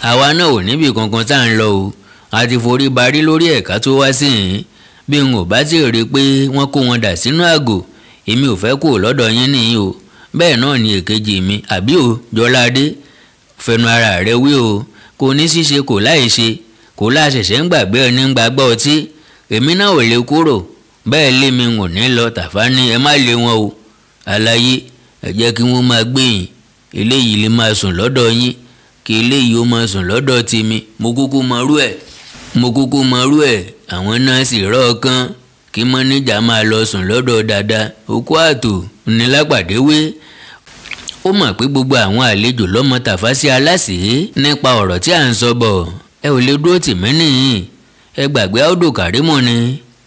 Àwa náà ò níbì kankan tá à ń lọ o, a ti forí barí lórí ẹ̀ka tó wá sí yìí. Bí n ò bá ti rí i pé wọ́n kó wọn dà sínú àgò, èmi ò fẹ́ kó lọ́dọ̀ yín nìyí o. Bẹ́ẹ̀ náà ni èkejì mi, àbí o, Jọládé, fẹnu ara rẹ wí o, kò ní ṣíṣe kò láì ṣe, kò láṣẹ̀ṣẹ̀ ń gbàgbé ẹni ń gbàgbọ́ ọtí. Èmi náà ò lè kúrò, bẹ́ẹ̀ lé mi ò ní lọ. Tàfá ní ẹ má lé wọn o, àlàyé ẹ jẹ́ kí wọ́n máa gbé yín, eléyìí lè máa sùn lọ́dọ̀ yín, kí eléyìí ó máa sùn lọ́dọ̀ tèmi. Mo kúkú mọrú ẹ̀, mo kúkú mọrú ẹ̀. Àwọn náà sì rọ́ ọkàn kí mọ́níjà máa lọ sùn lọ́dọ̀ dada òkú àtò ní Lápàdé wé. Ó mọ̀ pé gbogbo àwọn àlejò lọ́mọ Tàfá sí aláṣẹ nípa ọ̀rọ̀ tí à ń sọ bọ̀. Ẹ ò lè dúró tì mí nìyí, ẹ gbàgbé Audu Kàrímù ni,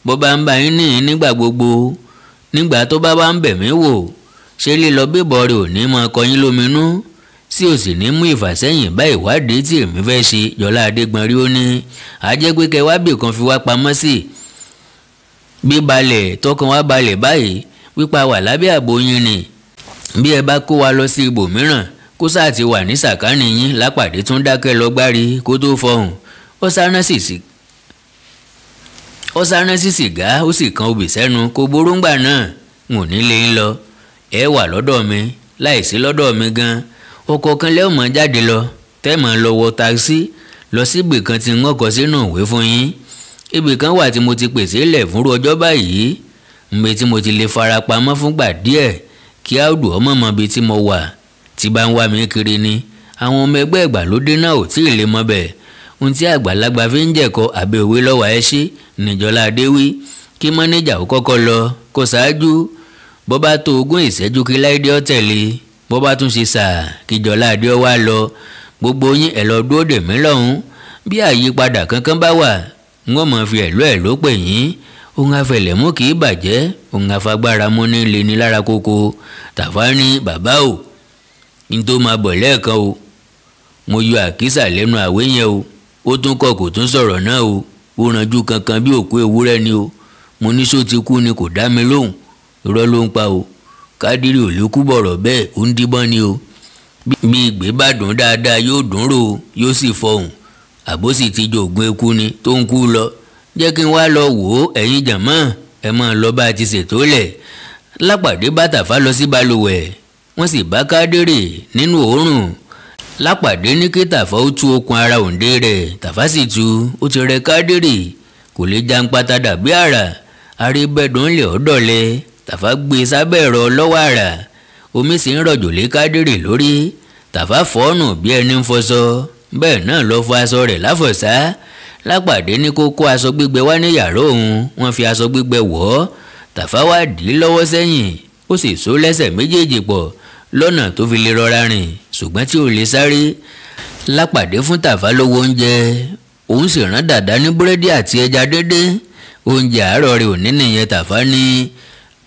bó bá ń bá yín nìyí nígbà gbogbo, nígbà tó bá bá ń bẹ̀ mí wò, ṣé lílọ bíbọ̀ rẹ̀ ò ní máa kọyín lóminú, tí ò sì ní mú ìfàsẹ́yìn bá ìwádìí tí èmi fẹ́ ṣe? Jọlá Adégbọnrí ó ní àjẹ́ pé kẹ wá bì kan fi wá pamọ́ sí bíbalẹ̀ tọkàn wá balẹ̀ báyìí wípa wà lábẹ́ ààbò yín ni. Bí ẹ bá kó wa lọ sí ibòmíràn, kó sáà ti wà ní sàkání yín. Lápàdé tún dákẹ́ lọ́gbárí kó tó fọhùn. Ó sáná sí sìgá, ó sì kan obì sẹ́nu. Kó boróńgbà náà, n ò ní lè ń lọ, ẹ wà lọ́dọ̀ mi, láìsí lọ́dọ̀ mi gan ọkọ̀ kan lẹ́ọ̀mọ́ jáde lọ, tẹ́ẹ̀mọ́ lọ wọ takisí lọ síbì kan tí wọ́n kọ sínú ìwé fún yín. Ibì kan wà tí mo ti pèsè lẹ̀ fúnrú ọjọ́ báyìí, nbẹ tí mo ti lè fara pamọ́ fúngbà díẹ̀ kí Audu ọmọ mọ ibi tí mo wà tí bá ń wá mi kiri ni. Àwọn ọmọ ẹgbẹ́ ìgbàlódé náà ò tí ì lè mọ bẹ́ẹ̀. Ohun tí àgbàlagbà fi ń jẹ̀kọ àbẹ̀ òwe lọ́wọ́ ẹ ṣe níjọlá adéwí. Kí mọ́níjà ó kọ́kọ́ lọ kó ṣáájú, bó bá tó ogún ìṣẹ́jú kí Láìdé ó tẹ̀lé, bó bá tún ṣe sàá kí Jọlá adé ó wá lọ. Gbogbo yín ẹ lọ dúró dè mí lọ́hùn. Bí àyípadà kankan bá wà, n ó mọ̀ fi ẹ̀lú ẹ̀ ló pè yín. Ohun afẹlẹ̀ mú kì í bàjẹ́, ohun afagbára mú ní lè ní lára kókó. Tàfá ní bàbá o, n tó máa bọ̀ lẹ́ẹ̀kan o, mo yọ àkísà lẹ́nu àwé yẹn o, ó tún kọ̀ kò tún sọ̀rọ̀ náà o, ó ranjú kankan bí òkú ewúrẹ́ ni o. Mo ní só ti kú ni, kò dá mi lóhùn, irọ́ ló ń pa o. Kádírì ò lè kú bọ̀rọ̀ bẹ́ẹ̀, ó ń díbọ́n ni o. Bí ìgbé bá dùn dáadáa yóò dùn rò yóò sì fọhùn, àbó sì ti jòògùn eku ni tó ń kú lọ. Jẹ́ kí n wá lọ wò ó, ẹ̀yin jàmọ́ ẹ máa lọ bá a ti ṣètò lẹ̀. Lápàdé bá Tàfá lọ sí balùwẹ̀, wọ́n sì bá Kádírì nínú òórùn. Lápàdé ní kí Tàfá ó tú okùn ara òǹdè rẹ̀, Tàfá sì tú, ó ti rẹ Kádírì, kò lè jàǹpátá dàbí àrà. Aríbẹ̀dùn lè ọ̀dọ̀lẹ̀. Tàfá gbé sábẹ́ ẹ̀rọ lọ́wọ́ àrà, omi sì ń rọ̀jò lé Kádírì lórí. Tàfá fọ́ọ̀nù bí ẹni ń fọṣọ, bẹ́ẹ̀ náà lọ fọ aṣọ rẹ̀ láfọ̀sá. Lápàdé ní kó kó aṣọ gbígbẹ wá ní yàrá òun, wọ́n fi aṣọ gbígbẹ wọ̀ ọ́. Tàfá wá dì í lọ́wọ́ sẹ́yìn, ó sì so lẹ́sẹ̀ méjèèjì pọ̀ lọ́nà tó fi lè rọra rìn ṣùgbọ́n tí ò lè sáré. Lápàdé fún Tàfá lówó oúnjẹ, Òun sì rán Dàdá ní búrẹ́dì àti ẹja dédé. Oúnjẹ àárọ̀ rẹ̀ òní nìyẹn. Tàfá ní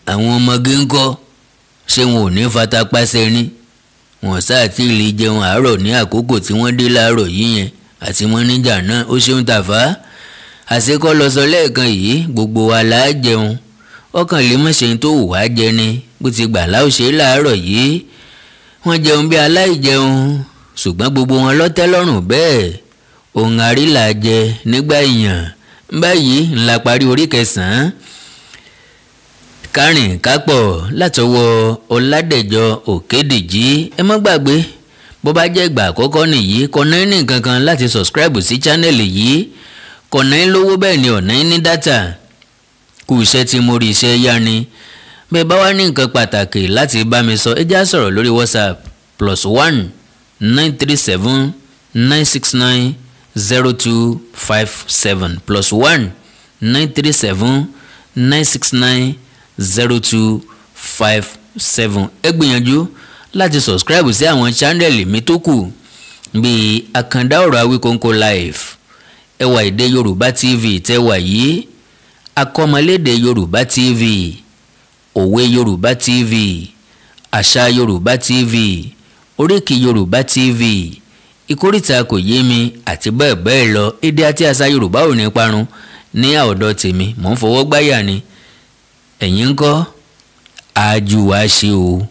àwọn ọmọge ńkọ́, ṣé wọn ò ní fatapásẹ̀ ni? Wọn sáà tí ì lè jẹun àárọ̀ ní àkókò tí wọ́n dé láàárọ̀ yìí yẹn àti mọ́níjà náà. Ó ṣeun Tàfá, àṣekọ́ lọ sọ lẹ́ẹ̀kan yìí, gbogbo wa là á jẹun, ọkàn lè má ṣe tó wù wá jẹ ni bó ti gbà láòṣe láàárọ̀ yìí. Wọ́n jẹun bí aláìjẹun, ṣùgbọ́n gbogbo wọn ló tẹ́ lọ́rùn bẹ́ẹ̀. Òun àrílà jẹ nígbà ìyàn báyìí ńlá parí orí kẹsàn-án Kárìn Kápọ̀ látọwọ́ Ọládẹ̀jọ Òkèdìjì. Ẹ má gbàgbé, bó bá jẹ́ ìgbà àkọ́kọ́ nìyí, kò ná ní nǹkan kan láti subscribe sí channel yìí, kò ná lówó, bẹ́ẹ̀ ni ọ̀nà ní data. Kù iṣẹ́ tí mo rí iṣẹ́ yá ni. Bẹ́ẹ̀ bá wá ní nǹkan pàtàkì láti bá mi sọ, ẹ já sọ̀rọ̀ lórí WhatsApp, +1 937 969 0257, +1 937 969 0257. Ẹ gbìyànjú láti subscribe sí àwọn channel mi tó kù bíi Àkàndá Ọ̀rọ̀ Awíkonko Live, Ẹwà Èdè Yorùbá TV tẹ́wà yìí, Akọ́mọlédè Yorùbá TV, Òwe Yorùbá TV, Àṣà Yorùbá TV, Oríkì Yorùbá TV, Ìkórìtà Kò Yé Mi àti bẹ́ẹ̀ bẹ́ẹ̀ lọ. Èdè àti àṣà Yorùbá ò ní parun ní ọ̀dọ̀ tèmi, mò ń fọwọ́ gbáyà ni. Ẹ̀yin ń kọ́ àjùwà ṣe o.